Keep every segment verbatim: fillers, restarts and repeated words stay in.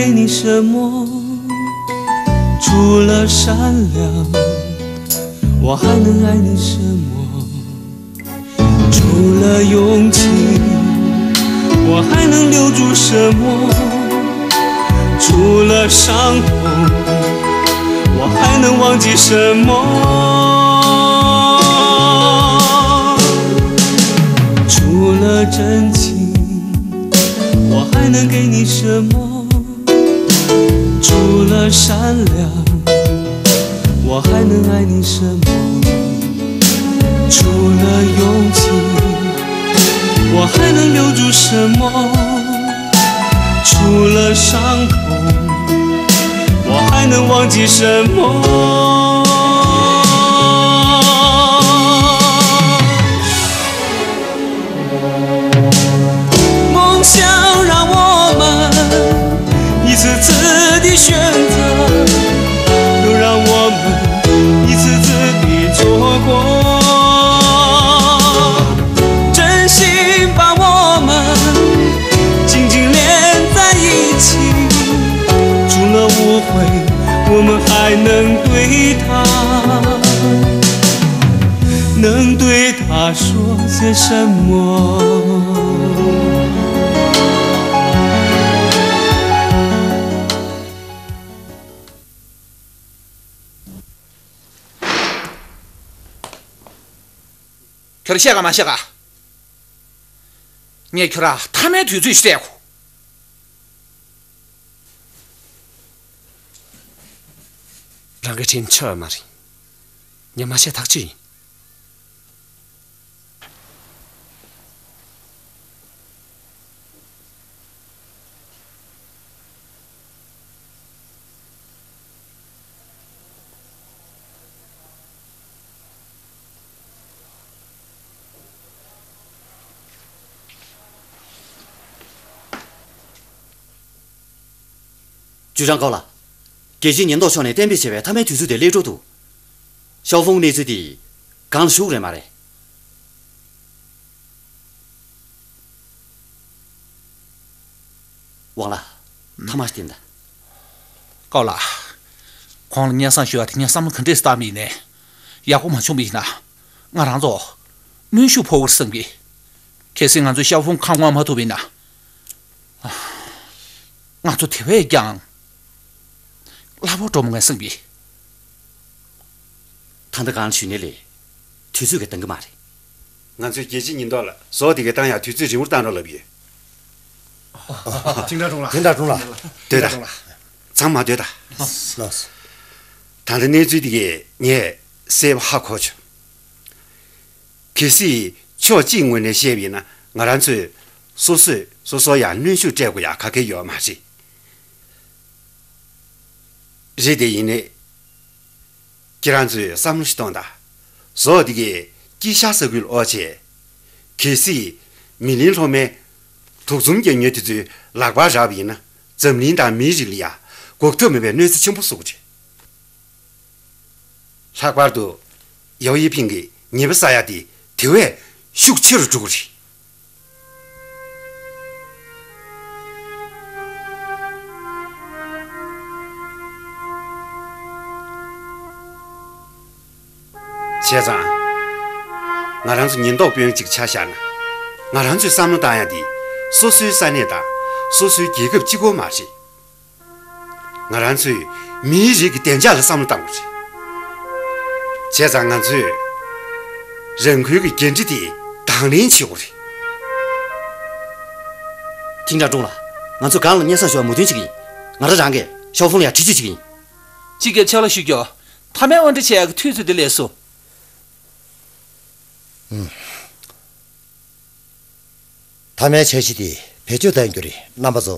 你什么？除了善良，我还能爱你什么？除了勇气，我还能留住什么？除了伤痛，我还能忘记什么？除了真情，我还能给你什么？除了善良，我还能爱你什么？除了勇气，我还能留住什么？除了伤痛，我还能忘记什么？梦想让我们一次次的选择，又让我们一次次的错过。真心把我们紧紧连在一起，除了误会，我们还能对他，能对他说些什么？ ཁྱོད་ཤེས་ག་མ་ཤེས་ག། ངས་ཁྱོད་ར་མཐའ་མའི་དུས་ཚོད་ཞིག་སྤྲད་གོ། རང་གི་དྲིན་ཆེ་བ་མ་རེད། ངས་མ་བཤད་ཐག་ཆོད་ཡིན། ཅུས་ཀྲང་ཀའོ་ལགས། རྒྱལ་སྤྱིའི་ཉེན་རྟོག་ཕྱོགས་ནས་གཏན་འབེབས་བྱས་པའི་མཐའ་མའི་དུས་ཚོད་དེ་སླེབས་འགྲོ་འདུག། ཤའོ་ཧྥུང་གནས་ཚུལ་དེ་གང་ལ་ཞུགས་རེད་མ་རེད། ཝང་ལགས། ཐ་མ་ཞིག་བསྟན་ད། ཀའོ་ལགས། ཁོང་ལ་སྙན་སེང་ཞུ་བ་དེ་ངས་བསམ་བློ་ག་འདྲས་བཏང་མིན་ནས་ཡག་པོ་མ་བྱུང་བ་ཡིན་ན། ང་རང་ཚོ་གནོན་ཤུགས་ཕོག་གི་རེད་བསམ་གི། གལ་སྲིད་ང་ཚོས་ཤའོ་ཧྥུང་ཁ་སྔོན་མ་ཐུབ་པ་ཡིན་ན། ང་ཚོ་དེ་བས་ཀྱང་སླ་པོ་འགྲོ་མོ་ངས་བསམ་གི། ད་ལྟ་གང་ཞུས་ནའི་ལས། དུས་ཚོད་ཀྱིས་འདང་གི་མ་རེད། ང་ཚོས་རྒྱལ་སྤྱིའི་ཉེན་རྟོག་ལ་ཟོག་དེ་གའི་བཏང་ཡག་དུས་ཚོད་རིང་པོར་བཏང་རོགས་ལབ་ཡོད། ཐིང་ཀྲང་ཀྲུང་ལགས། ཐིང་ཀྲང་ཀྲུང་ལགས། སྡོད་ད། ཐིང་ཀྲང་ཀྲུང་ལགས། ཚང་མ་སྡོད་ད། ལགས། ད་ལྟ་གནས་ཚུལ་དེ་གས་ངས་གསལ་པོ་ཧ་གོ་བྱུང་། གལ་སྲིད་ཕྱོགས་གཅིག་ངོས་ནས་བཤད་པ་ཡིན་ན། ང་རང་ཚོས་སོ་སོས་སོ་སོར་ཡང་གནོན་ཤུགས་སྤྲད་དགོས་ཡག་ག་གེ་ཡོད་མ་རེད། རེད་དེ། ཡིན་ནའི། ཁྱེད་རང་ཚོས་བསམ་བློ་ཞིག་གཏོང་དང་། ཟོག་འདི་གས་དཀྱིལ་ཤར་ས་ཁུལ་ལ་འོ་བྱས། གལ་སྲིད་མེ་གླིང་ལྷོ་མའི་དུག་འཛུམ་རྒྱག་མྱི་དེ་ཚོའི་ལག་པར་རག་པ་ཡིན་ན། འཛམ་གླིང་དང་མིའི་རིགས་ལ་ཡ་འགོག་ཐབས་མེད་པའི་གནོད་འཚེ་ཆེན་པོ་བཟོ་གི་རེད། ལྷག་པར་དུ་ཡའོ་ཡི་ཕིང་གིས་ཉེས་པ་བསགས་ཡ་དེ་དེ་བས་ཤུགས་ཆེ་རུ་འགྲོ་གི་རེད། བྱས་ཙང་། ང་རང་ཚོ་ཉེན་རྟོག་དཔོན་གཅིག་ཆ་བཞག་ན། ང་རང་ཚོས་བསམ་བློ་བཏང་ཡ་འདི་སོ་སོའི་ས་གནས་དང་སོ་སོའི་རྒྱལ་ཁབ་གཅིག་པོ་མ་རེད། ང་རང་ཚོས་མིའི་རིགས་ཀྱི་བདེ་འཇགས་ལ་བསམ་བློ་བཏང་དགོས་རེད། བྱས་ཙང་ང་ཚོས་རང་ཁུལ་གྱི་འགན་འཁྲི་དེ་དང་ལེན་བྱེད་དགོས་རེད། ཐིང་ཀྲང་ཀྲུང་ལགས། ང་ཚོས་སྒང་ལ་སྙན་སེང་ཞུ་བར་མོས་མཐུན་བྱེད་ཀྱི་ཡིན། ང་རང་རང་གིས་ཤའོ་ཧྥུང་ལ་ཡ་འདྲི་གཅོད་བྱེད་ཀྱི་ཡིན། སྤྱི་ཁྱབ་ཕྱག་ལས་ཞུ་རྒྱུ། མཐའ་མའི་དབོར་འདྲི་བྱེད་ཡག་གི་དུས་ཚོད་དེ་སླེབས་སོང་། ཨུམ། མཐའ་མའི་འཆར་གཞི་དེ་བེད་སྤྱོད་གཏང་རྒྱུ་རེད། རྣམ་པ་ཚོ།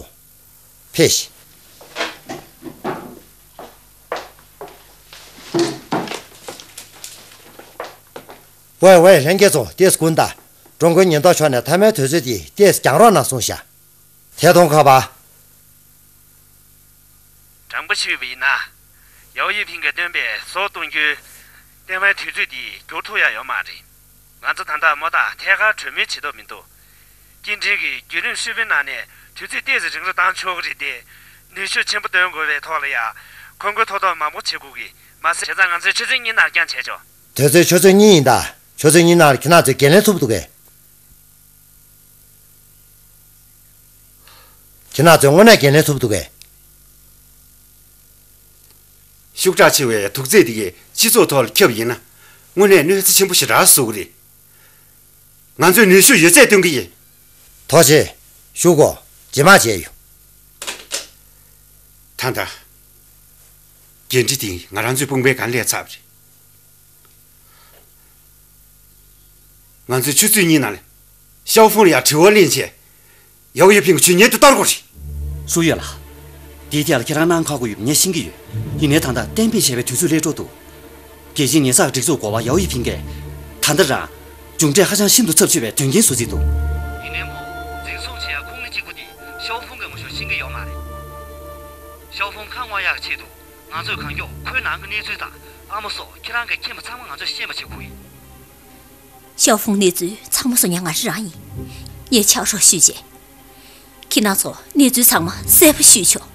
ཕེབས་ཤིག། ཝེ་ཝེ། ལྷན་རྒྱས་ཚོ། ཏོག་ཙམ་སྒུག་དང་། ཀྲུང་གོའི་ཉེན་རྟོག་ཕྱོགས་ནས་མཐའ་མའི་དུས་ཚོད་དེ་ཏོག་ཙམ་འགྱངས་རོགས་གནང་གསུངས་ཤག། ཐད་གཏོང་ཁ་པར། དྲང་པོ་ཞུས་པ་ཡིན་ན། ཡའོ་ཡི་ཕིང་གིས་བཏོན་པའི་ཟོག་གཏོང་རྒྱུའི་ལྟེ་བའི་དུས་ཚོད་འདི་འགྱུར་ཐུབ་ཡ་ཡོད་མ་རེད། ང་ཚོ་ད་ལྟ་མོ་ཊ་ཐད་ཀར་གྲོས་མོལ་བྱེད་ཐུབ་མི་འདུག། སྐྱེལ་འདྲེན་གྱི་བརྒྱུད་རིམ་ཧྲིལ་པོའི་ནང་ནས་དུས་ཚོད་ཏོག་ཙམ་རིང་རུ་བཏང་ཆོག་གི་རེད་དེ། ནུས་ཤུགས་ཆེན་པོ་འདོན་དགོས་པའི་ཐོག་ལ་ཡ། ཁོང་ཁྲོ་ཐོག་ཐོག་མང་པོ་བྱེད་དགོས་ཀྱི། མ་ཟད་བྱས་ཙང་ང་ཚོས་ཆུ་ཚོད་གཉིས་ནང་རྐྱང་བྱས་ཆོག་དུས་ཚོད་ཆུ་ཚོད་གཉིས་ཡིན་ད། ཆུ་ཚོད་གཉིས་ནང་ཁྱེད་རང་ཚོས་འགན་ལེན་ཐུབ་འདུག་གས། ཁྱེད་རང་ཚོས་དངོས་གནས་འགན་ལེན་ཐུབ་འདུག་གས། ཤུགས་དྲག་ཆེ་བའི་དུག་རྫས་འདི་གིས་སྤྱི་ཚོགས་ཐོག་ལ་ཁྱབ་ཡིན་ན། དངོས་གནས་གནོད་འཚེ་ཆེན་པོ་ཞེ་དྲག་བཟོ་གི་རེད། ང་ཚོས་ནུས་ཤུགས་ཡོད་ཚད་བཏོན་གི་ཡིན། ཐུགས་རྗེ་ཆེ། ཞུ་གོ། རྗེས་མ་བྱས་ཡོད། ད་ལྟ། འགན་འཁྲི་འདི་ང་རང་ཚོའི་དཔུང་པའི་སྒང་སླེབས་ཚར་བ་རེད། ང་ཚོས་ཆུ་ཚོད་གཉིས་ནང་ལ་ཤའོ་ཧྥུང་ལ་ཡ་དྲི་བ་གླེང་བྱས། ཡའོ་ཡི་ཕིང་གི་ཇུས་ཉེན་དུ་བསྟར་དགོས་རེད། སུ་ཡོད་ལ། འདིའི་ཐད་ལ་ཁྱེད་རང་གནང་ཁག་པོ་ཡོད་པ་ངས་ཤེས་ཀྱི་ཡོད། ཡིན་ནའི་ད་ལྟ་གཏན་འབེབས་བྱས་པའི་དུས་ཚོད་སླེབས་འགྲོ་འདུག་རྒྱལ་སྤྱིའི་ཉེས་བསགས་སྒྲིག་འཛུགས་འགོ་པ་ཡའོ་ཡི་ཕིང་གིས། ད་ལྟ་རང་། མཇུག་འབྲས་ཧ་ཅང་ཤིན་ཏུ་ཚབས་ཆེ་བའི་དོན་རྐྱེན་བཟོ་རྩིས་འདུག་ཡིན་ནའི་མོ། འཛིན་བཟུང་བྱེད་ཡ་ཁོང་གཉིས་གཅིག་པུ་དེ་ཤའོ་ཧྥུང་གིས་ངོ་ཤོར་ཤེས་ཀྱི་ཡོད་མ་རེད། ཤའོ་ཧྥུང་ཁ་སྔོག་ཡག་ཆེད་དུ། ང་ཚོས་གང་མགྱོགས་ཁོའི་ནང་གི་གནས་ཚུལ་དང་ཨ་མ་སོགས་ཁྱེད་རང་གིས་མཁྱེན་པ་ཚང་མ་ང་ཚོར་ཤེས་པ་བྱེད་དགོས་ཡིན། ཤའོ་ཧྥུང་གནས་ཚུལ་ཚང་མ་བཟོ་མཁན་ང་རང་ཡིན། ངས་ཕྱག་རོགས་ཞུས་རྗེས། ཁྱེད་རང་ཚོ་གནས་ཚུལ་ཚང་མ་གསལ་པོ་ཞུས་ཆོག་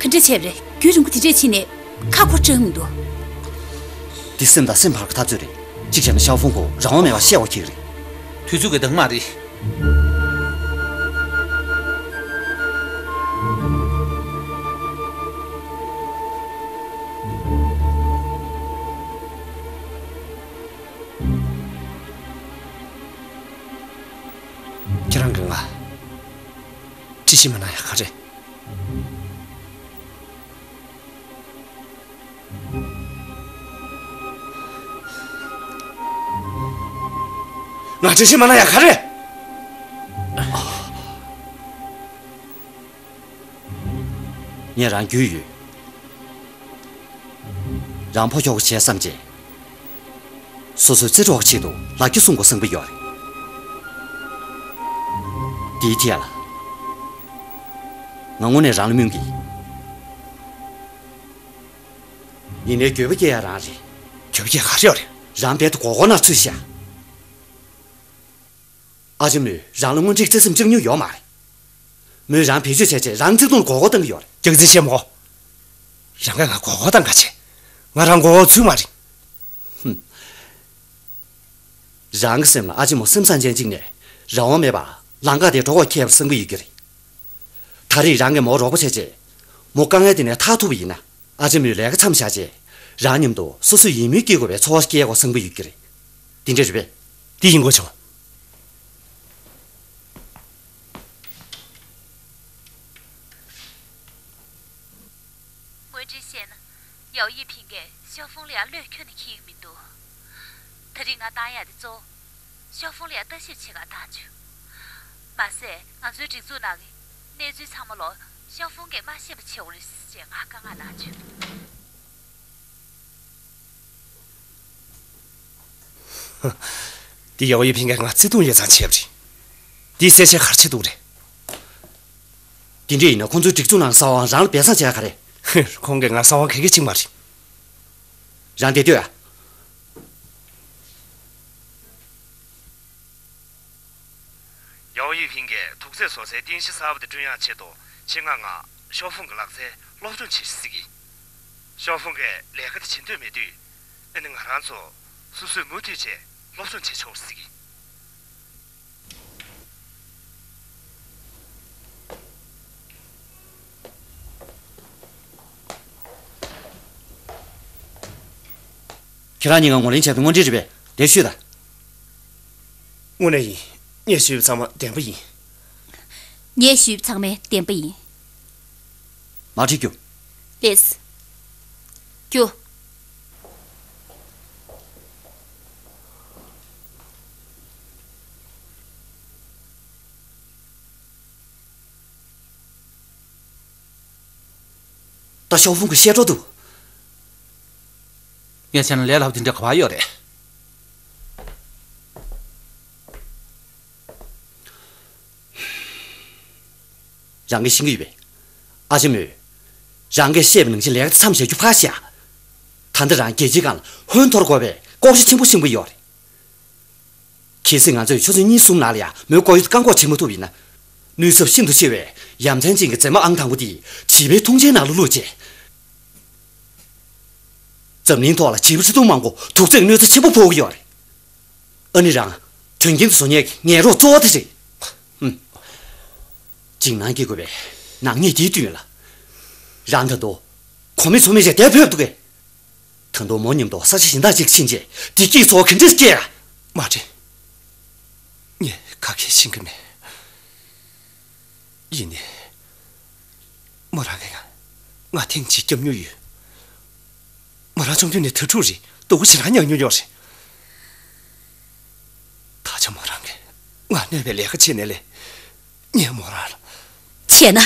ག་འདྲ་བྱས་པ་རེད། རྒྱུན་རིང་པོ་དེ་འདྲས་ཕྱིན་ནས་ཁ་འཁོར་སྐྲག་མི་འདུག་འདི་སེམས་དང་སེམས་བར་གྱི་འཐབ་རྩོད་རེད། གཅིག་བྱས་ན་ཤའོ་ཧྥུང་ཁོ་རང་དབང་མེད་པར་བཤད་དགོས་ཀྱི་རེད། དུས་ཚོད་ཀྱི་འདང་མ་རེད། ཁྱེད་རང་གིས་ང་བཀྲ་ཤིས་མ་གནང་ཡག་ག་རེ། ང་བཀྲ་ཤིས་མ་གནང་ཡག་ག་རེ། ངས་རང་རྒྱུས་ཡོད། རང་ཕོ་ཁྱོ་ག་བྱས་བསམ་བྱས། སོ་སོའི་རྩེ་གྲོགས་ཆེད་དུ་ལག་ཁྱི་སྲུང་དགོས་བསམ་གྱི་ཡོད་རེད། དེའི་ཐད་ལ། ང་དངོས་གནས་རང་ལ་སྨོན་གྱི། ཡིན་ནའི་འགྱོད་པ་སྐྱེ་ཡ་རང་རེད། འགྱོད་པ་སྐྱེ་ག་རེ་ཡོད་རེད། རང་རྦད་དེ་མགོ་སྐོར་ནང་ཚུད་ཤག་ཨ་ཅེ་མོས་རང་ལ་དངོས་འབྲེལ་བརྩེ་སེམས་བཅངས་མྱོང་ཡོད་མ་རེད། མོས་རང་བེད་སྤྱོད་བྱས་བྱས་རང་བརྩེ་དུང་ལ་མགོ་སྐོར་བཏང་གི་ཡོད་རེད། རྒྱག་རྩིས་བྱེད་མོ། རང་གིས་ང་མགོ་སྐོར་བཏང་ག་བྱེད། ང་རང་མགོ་སྐོར་ཚུད་མ་རེད། ཧུམ། རང་གི་སེམས་ལ་ཨ་ཅེ་མོ་སེམས་བཟང་ཅན་གཅིག་ནས་རང་དབང་མེད་པར་ལམ་ཁ་དེ་འགྲོ་དགོས་ཁེལ་བ་བསམ་གི་ཡོད་ཀྱི་རེད། ད་རེས་རང་གིས་མོར་རོགས་པ་བྱས་རྗེས། མོ་དཀའ་ངལ་དེ་ནས་ཐར་ཐུབ་པ་ཡིན་ན། ཨ་ཅེ་མོས་ལས་ཀ་མཚམས་བཞག་རྗེས། རང་མཉམ་དུ་སོ་སོས་ཡིད་སྨོན་སྐྱེ་དགོས་པའི་ཚོར་བ་སྐྱེ་དགོས་བསམ་གི་ཡོད་ཀྱི་རེད། དེ་འདྲ་རེད་པས། དེ་ཡིན་དགོས་བྱུང་། དངོས་འབྲེལ་བཤད་ན། ཡའོ་ཡི་ཕིང་གིས་ཤའོ་ཧྥུང་ལ་ཡ་བློས་འཁྱེར་ནས་འཁྱེར་གྱི་མི་འདུག་ད་རེས་ང་བཏང་ཡ་དེ་གཙོ་བོ། ཤའོ་ཧྥུང་ལ་ཡ་ལྟ་ཞིབ་བྱེད་གར་བཏང་བྱུང་། མ་ཟད་ང་ཚོའི་སྒྲིག་འཛུགས་ནང་གི་གནས་ཚུལ་ཚང་མ་ལོ་ཤའོ་ཧྥུང་གིས་མ་ཤེས་པ་བྱེད་དགོས་རེད་ཅེས་ང་བཀའ་མངགས་གནང་བྱུང་། འདི་ཡའོ་ཡི་ཕིང་གིས་ང་བརྩེ་དུང་ཡོད་ཙང་བྱས་པ་རེད། འདིས་གསལ་བཤད་ག་རེ་བྱེད་ཐུབ་རེད། དེ་འདྲ་ཡིན་ན་ཁོང་ཚོའི་སྒྲིག་འཛུགས་ནང་གསང་བ་རང་ལ་སྦས་གསང་བྱས་ཡ་ག་རེ། ཁོང་གིས་ང་གསང་བ་ག་གེ་བྱེད་ཀྱི་མ་རེད། རང་བསྡད་སྡོད་ཨ། ཡའོ་ཡི་ཕིང་གིས་དུག་རྫས་བཟོ་སའི་རྟེན་གཞི་གསར་པ་དེ་བསྐྲུན་ཡག་ཆེད་དུ་ཆེད་མངགས་ང་ཤའོ་ཧྥུང་གི་ལག་རྩལ་སློབ་སྦྱོང་བྱེད་ཤིག་ཟེར་གི། ཤའོ་ཧྥུང་གིས་ལས་ཀ་དེ་བྱེད་འདོད་མེད་དུས། ཨ་ནི་ང་རང་ཚོ་སོ་སོས་མུ་མཐུད་བྱས་སློབ་སྦྱོང་བྱེད་ཆོག་ཟེར་གི། ཁྱེད་རང་གཉིས་ཀ་ངོས་ལེན་བྱས་པའི་དངོས་འབྲེལ་རེད་པས། ལེགས་ཤོས་དང་། དངོས་གནས་ཡིན། ངས་ཞུས་པ་ཚང་མ་བདེན་པ་ཡིན། ངས་ཞུས་པ་ཚང་མ་བདེན་པ་ཡིན། མར་ཁྲིད་རྒྱུགས། ལེགས། རྒྱུགས། ད་ཤའོ་ཧྥུང་གིས་བཤད་འགྲོ་འདུག་ངས་བྱས་ན་ལས་སླ་པོ་དེ་འདྲ་ག་པར་ཡོད་རེད། རང་གིས་ཤེས་ཀྱི་ཡོད་པས། ཨ་ཅེ་མོས། རང་གིས་བཤད་པ་ནང་བཞིན་ལས་ཀ་མཚམས་བཞག་རྒྱུ་ཕར་བཞག། ད་ལྟ་རང་རྒྱལ་སྤྱིའི་སྒང་ལ་ཧོན་འཐོར་དགོས་པའི་ལྐོག་ཤལ་ཆེན་པོ་ཤེས་ཀྱི་ཡོད་རེད། གལ་སྲིད་ང་ཚོས་ཆུ་ཚོད་གཉིས་གསུམ་ནང་ལ་ཡང་མོའི་ལྐོག་གཡོ་དེ་བཀག་འགོག་བྱེད་མ་ཐུབ་ཡིན་ན། ནུས་ཚབས་ཤིན་ཏུ་ཆེ་བའི་ཡ་མཚན་ཅན་གྱི་མཛེས་མ་ཨང་དང་པོ་དེ་བྱིས་པའི་འཐུང་ཆའི་ནང་ལ་བླུགས་རྗེས། འཛམ་གླིང་ཐོག་ལ་བྱིས་པ་ཁྲི་སྟོང་མང་པོ་དུག་རྫས་གནོད་འཚེ་ཆེན་པོ་ཕོག་གི་ཡོད་རེད། ཨ་ནི་རང་དོན་རྐྱེན་དེ་བཟོ་མཁན་གྱི་ངན་རོགས་གཙོ་བོ་དེ་རེད། ཧུམ། འཇིགས་སྣང་སྐྱེ་དགོས་པའི་ནག་ཉེས་དེའི་མདུན་ལ། རང་ད་དུང་གོ་མེད་ཚོར་མེད་བྱས་བསྡད་ཕོད་འདུག་གས། ད་དུང་མོ་མཉམ་དུ་ས་ཆ་གཞན་དག་ཅིག་ཕྱིན་རྗེས་བདེ་སྐྱིད་ཚོར་ག་འདྲས་སྐྱེ་ཡ། མ་དྲན། ངས་ག་གེ་ཤེས་ཀྱི་མེད། ཡིན་ནའི། མོ་རང་གིས་ང་ང་ཐེངས་གཅིག་སྐྱོབ་མྱོང་ཡོད། མོ་རང་ཆུང་དུས་ནས་དྭ་ཕྲུག་རེད། སྡུག་པོ་ཞེ་དྲག་མྱངས་མྱོང་ཡོད་རེད། ད་ཆ་མོ་རང་གིས་ང་གནོད་པའི་ལས་ཀ་བྱས་ནས་ལས། ངས་མོ་རང་ལ། བྱས་ན།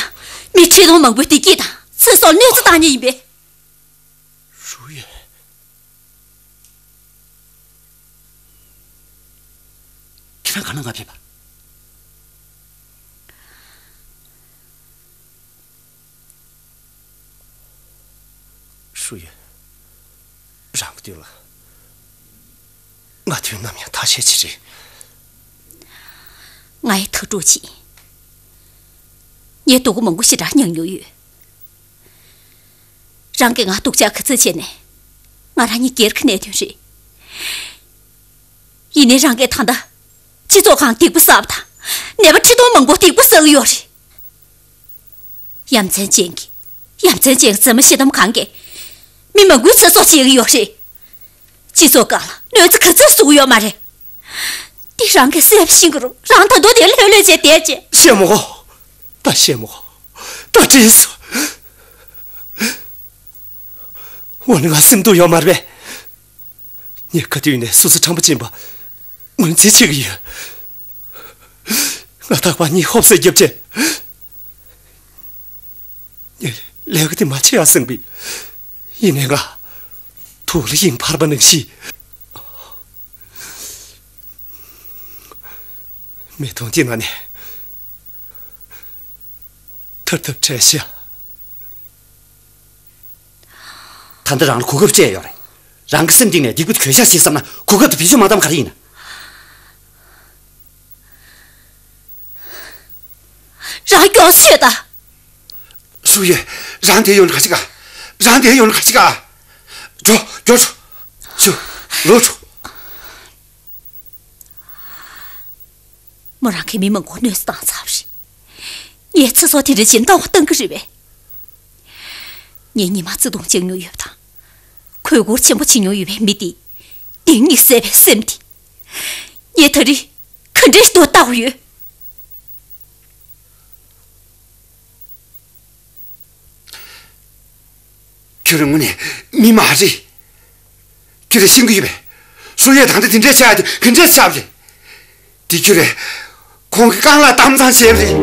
མི་ཁྲི་སྟོང་མང་པོའི་བདེ་སྐྱིད་དང་ཚེ་སྲོག་གནོད་འཚེ་བཏང་མཁན་ཡིན་པས། ཧྲུའུ་ཡོན། ཁྱེད་རང་ག་ལ་ང་ཕེབས་པ། ཧྲུའུ་ཡོན། རང་གི་མདུན་ལ་ང་དོན་ནམ་ཡང་ཐ་ཤལ་ཅིག་རེད། ང་ཡི་དྭ་ཕྲུག་ཅིག་ངས་སྡུག་པོ་མང་པོ་ཞེ་དྲག་མྱངས་མྱོང་ཡོད། རང་གིས་ང་སྡུག་ཅག་ག་ཚོད་བྱས་ནས། ང་རང་ཉིད་སྒེར་གྱི་གནད་དོན་རེད། ཡིན་ནའི་རང་གིས་ད་ལྟ་སྤྱི་ཚོགས་སྒང་སྡིག་པ་བསགས་པ་དང་། ནད་པ་ཁྲི་སྟོང་མང་པོ་སྡིག་པ་བསགས་ཀྱི་ཡོད་རེད། ཡ་མཚན་ཅན་གྱི། ཡ་མཚན་ཅན་གྱི་མཛེས་མ་ཞིག་དམ་གང་གིས་མི་མང་པོའི་ཚེ་སྲོག་བཅད་ཀྱི་ཡོད་རེད། སྤྱི་ཚོགས་སྒང་ལ་གནོད་འཚེ་ག་ཚོད་བཟོ་གི་ཡོད་མ་རེད། འདི་རང་གིས་གསལ་པོ་ཤེས་ཀྱི་རེད། རང་ད་དུང་དེ་ལྷོད་ལྷོད་བྱས་བསྡད་བྱས། ཤེས་མོ། ད་ཤེས་མོ། ད་དྲན་སོང་། འོ་ན་ང་སེམས་སྡུག་ཡོད་མ་རེད་པས། ངས་ག་དུས་ནས་སོ་སོ་ཁྲམ་པ་ཅན་པ་ངོས་འཛིན་བྱེད་ཀྱི་ཡོད། ང་རྟག་པར་གཉིད་ཧོབ་སེ་བརྒྱབ་བྱས། ངས་ལས་ཀ་དེ་མ་བྱེད་ཡ་བསམ་པས། ཡིན་ནའི་ང་དུག་ལ་ཡིད་འཕར་བ་ནང་བཞིན། མིག་མཐོང་དེ་ན་ནས་ཐར་ཐབས་བྲལ་ཤག། ད་ལྟ་རང་ལ་གོ་སྐབས་སྤྲད་ཡོད་རེད། རང་གི་སེམས་གཏིང་ནས་སྡིག་པ་དེ་གྱོད་བཤགས་བྱེད་བསམ་ན་གོ་སྐབས་དེ་བེད་སྤྱོད་མ་བཏང་ག་རེ་ཡིན་ན། རང་མགྱོགས་ཤོད་ད། ཧྲུའུ་ཡོན། རང་དེ་ཡོང་ན་ག་ཅི་ག། རང་དེ་ཡོང་ན་ག་ཅི་ག། འགྲོ། འགྲོ། འགྲོ། ལོ་འགྲོ། མོ་རང་གིས་མི་མང་པོ་གནོད་འཚེ་བཏང་ཚར་བ་རེད། ངས་ཚེ་སྲོག་དེ་འདྲ་ཅིག་བཏང་བ་བཏང་གི་རེད་པས། ངས་ཉི་མ་བརྩེ་དུང་བཅངས་མྱོང་ཡོད་པ་དང་། གུས་བཀུར་ཆེན་པོ་བྱེད་མྱོང་ཡོད་པའི་མི་དེའི་སྡིག་ཉེས་སེལ་བའི་སེམས་དེ། ངས་ད་རེས་ག་འདྲས་ཤིག་ཏུ་བལྟ་གི་ཡོད། ཁྱོད་རང་དངོས་གནས་མི་མ་རེད། ཁྱོད་རང་ཤེས་ཀྱི་ཡོད་པས། ཧྲུའུ་ཡོན་ད་ལྟ་དེ་འདྲས་བྱས་ཡ་དེ་ག་འདྲས་བྱས་པ་རེད། དེ་ཁྱོད་རང་ཁོང་གི་རྐང་ལག་གཏམ་བཟང་བྱས་པ་རེད།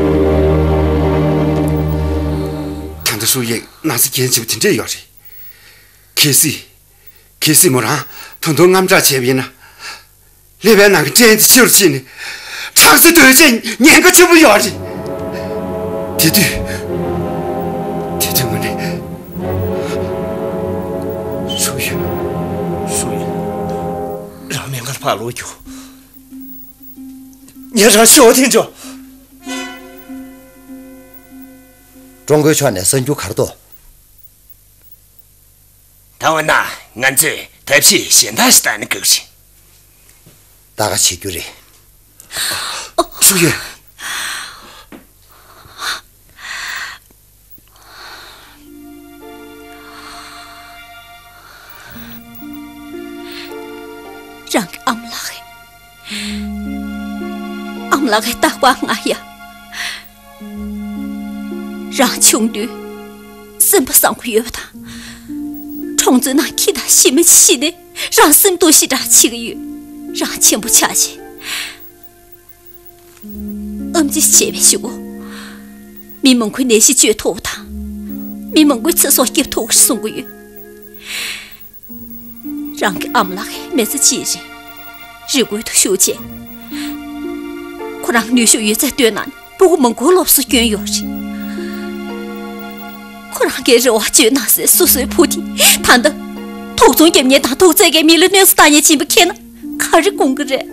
ད་ལྟ་ཧྲུའུ་ཡོན་ན་ཚ་གལ་ཆེན་པོ་དེ་འདྲས་ཡོད་རེད། གལ་སྲིད། གལ་སྲིད་མོ་རང་ད་དུང་དངངས་སྐྲག་བྱས་པ་ཡིན་ན། ཀླད་པའི་ནང་གི་སྐྲན་དེ་ཕྱི་རུ་ཕྱིན་ནས་ཁྲག་རྩ་གདོས་བཅས་ཉེན་ཁ་ཆེན་པོ་ཡོད་རེད། དེ་དུས། དེ་དུས་ངོ་ནས། ཧྲུའུ་ཡོན། ཧྲུའུ་ཡོན། རང་སྨན་ཁང་ལ་ཕར་ལོག་རྒྱུགས། ངས་རང་ཤོག་ཐེངས་ཆོག། ཀྲུང་གོའི་ཕྱོགས་ནས་གསར་འགྱུར་ག་རེ་འདུག། ད་འོ་ན་ང་ཚོས་ཐབས་ཤེས་གཞན་དག་ཞིག་བཏང་ན་འགྲིག་རེད། ད་ག་བྱེད་རྒྱུ་རེད། ཧྲུའུ་ཡོན། རང་གི་ཨ་མ་ལགས། ཨ་མ་ལགས་རྟག་པར་ང་ཡ། རང་ཆུང་དུས་སེམས་པ་བཟང་པོ་ཡོད་པ་དང་། གྲོང་ཚོའི་ནང་ཁྱི་དང་ཞི་མི་ཞིག་ནས་རང་སེམས་སྡུག་ཞེ་དྲག་བྱེད་ཀྱི་ཡོད། རང་ཆེན་པོ་ཆགས་རྗེས། ཨེམ་ཆི་བྱས་པའི་གཞུག་གུ། མི་མང་པོའི་ནད་གཞི་བཅོས་ཐུབ་པ་དང་། མི་མང་པོའི་ཚེ་སྲོག་སྐྱོབ་ཐུབ་པ་གསུང་གི་ཡོད། རང་གི་ཨ་མ་ལགས་མི་ཚེ་གཅིག་རིང་རི་ཁུལ་དུ་བཞུགས་རྗེས། ཁོ་རང་ནུས་ཤུགས་ཡོད་ཚད་བཏོན་ནས་སྤུ་གུ་མང་པོར་སློབ་གསོ་བསྐྱོན་ཡོད་རེད། ཁོ་རང་གིས་རེ་བ་བཅོལ་གནང་སའི་སོ་སོའི་བུ་དེ་ད་ལྟ་དུག་ཚོང་རྒྱབ་མཁན་དང་དུག་རྫས་ཀྱིས་མི་ལ་གནོད་འཚེ་བཏང་མཁན་ཡིན་པ་མཁྱེན་ན་ག་རེ་དགོངས་ཀྱི་རེད།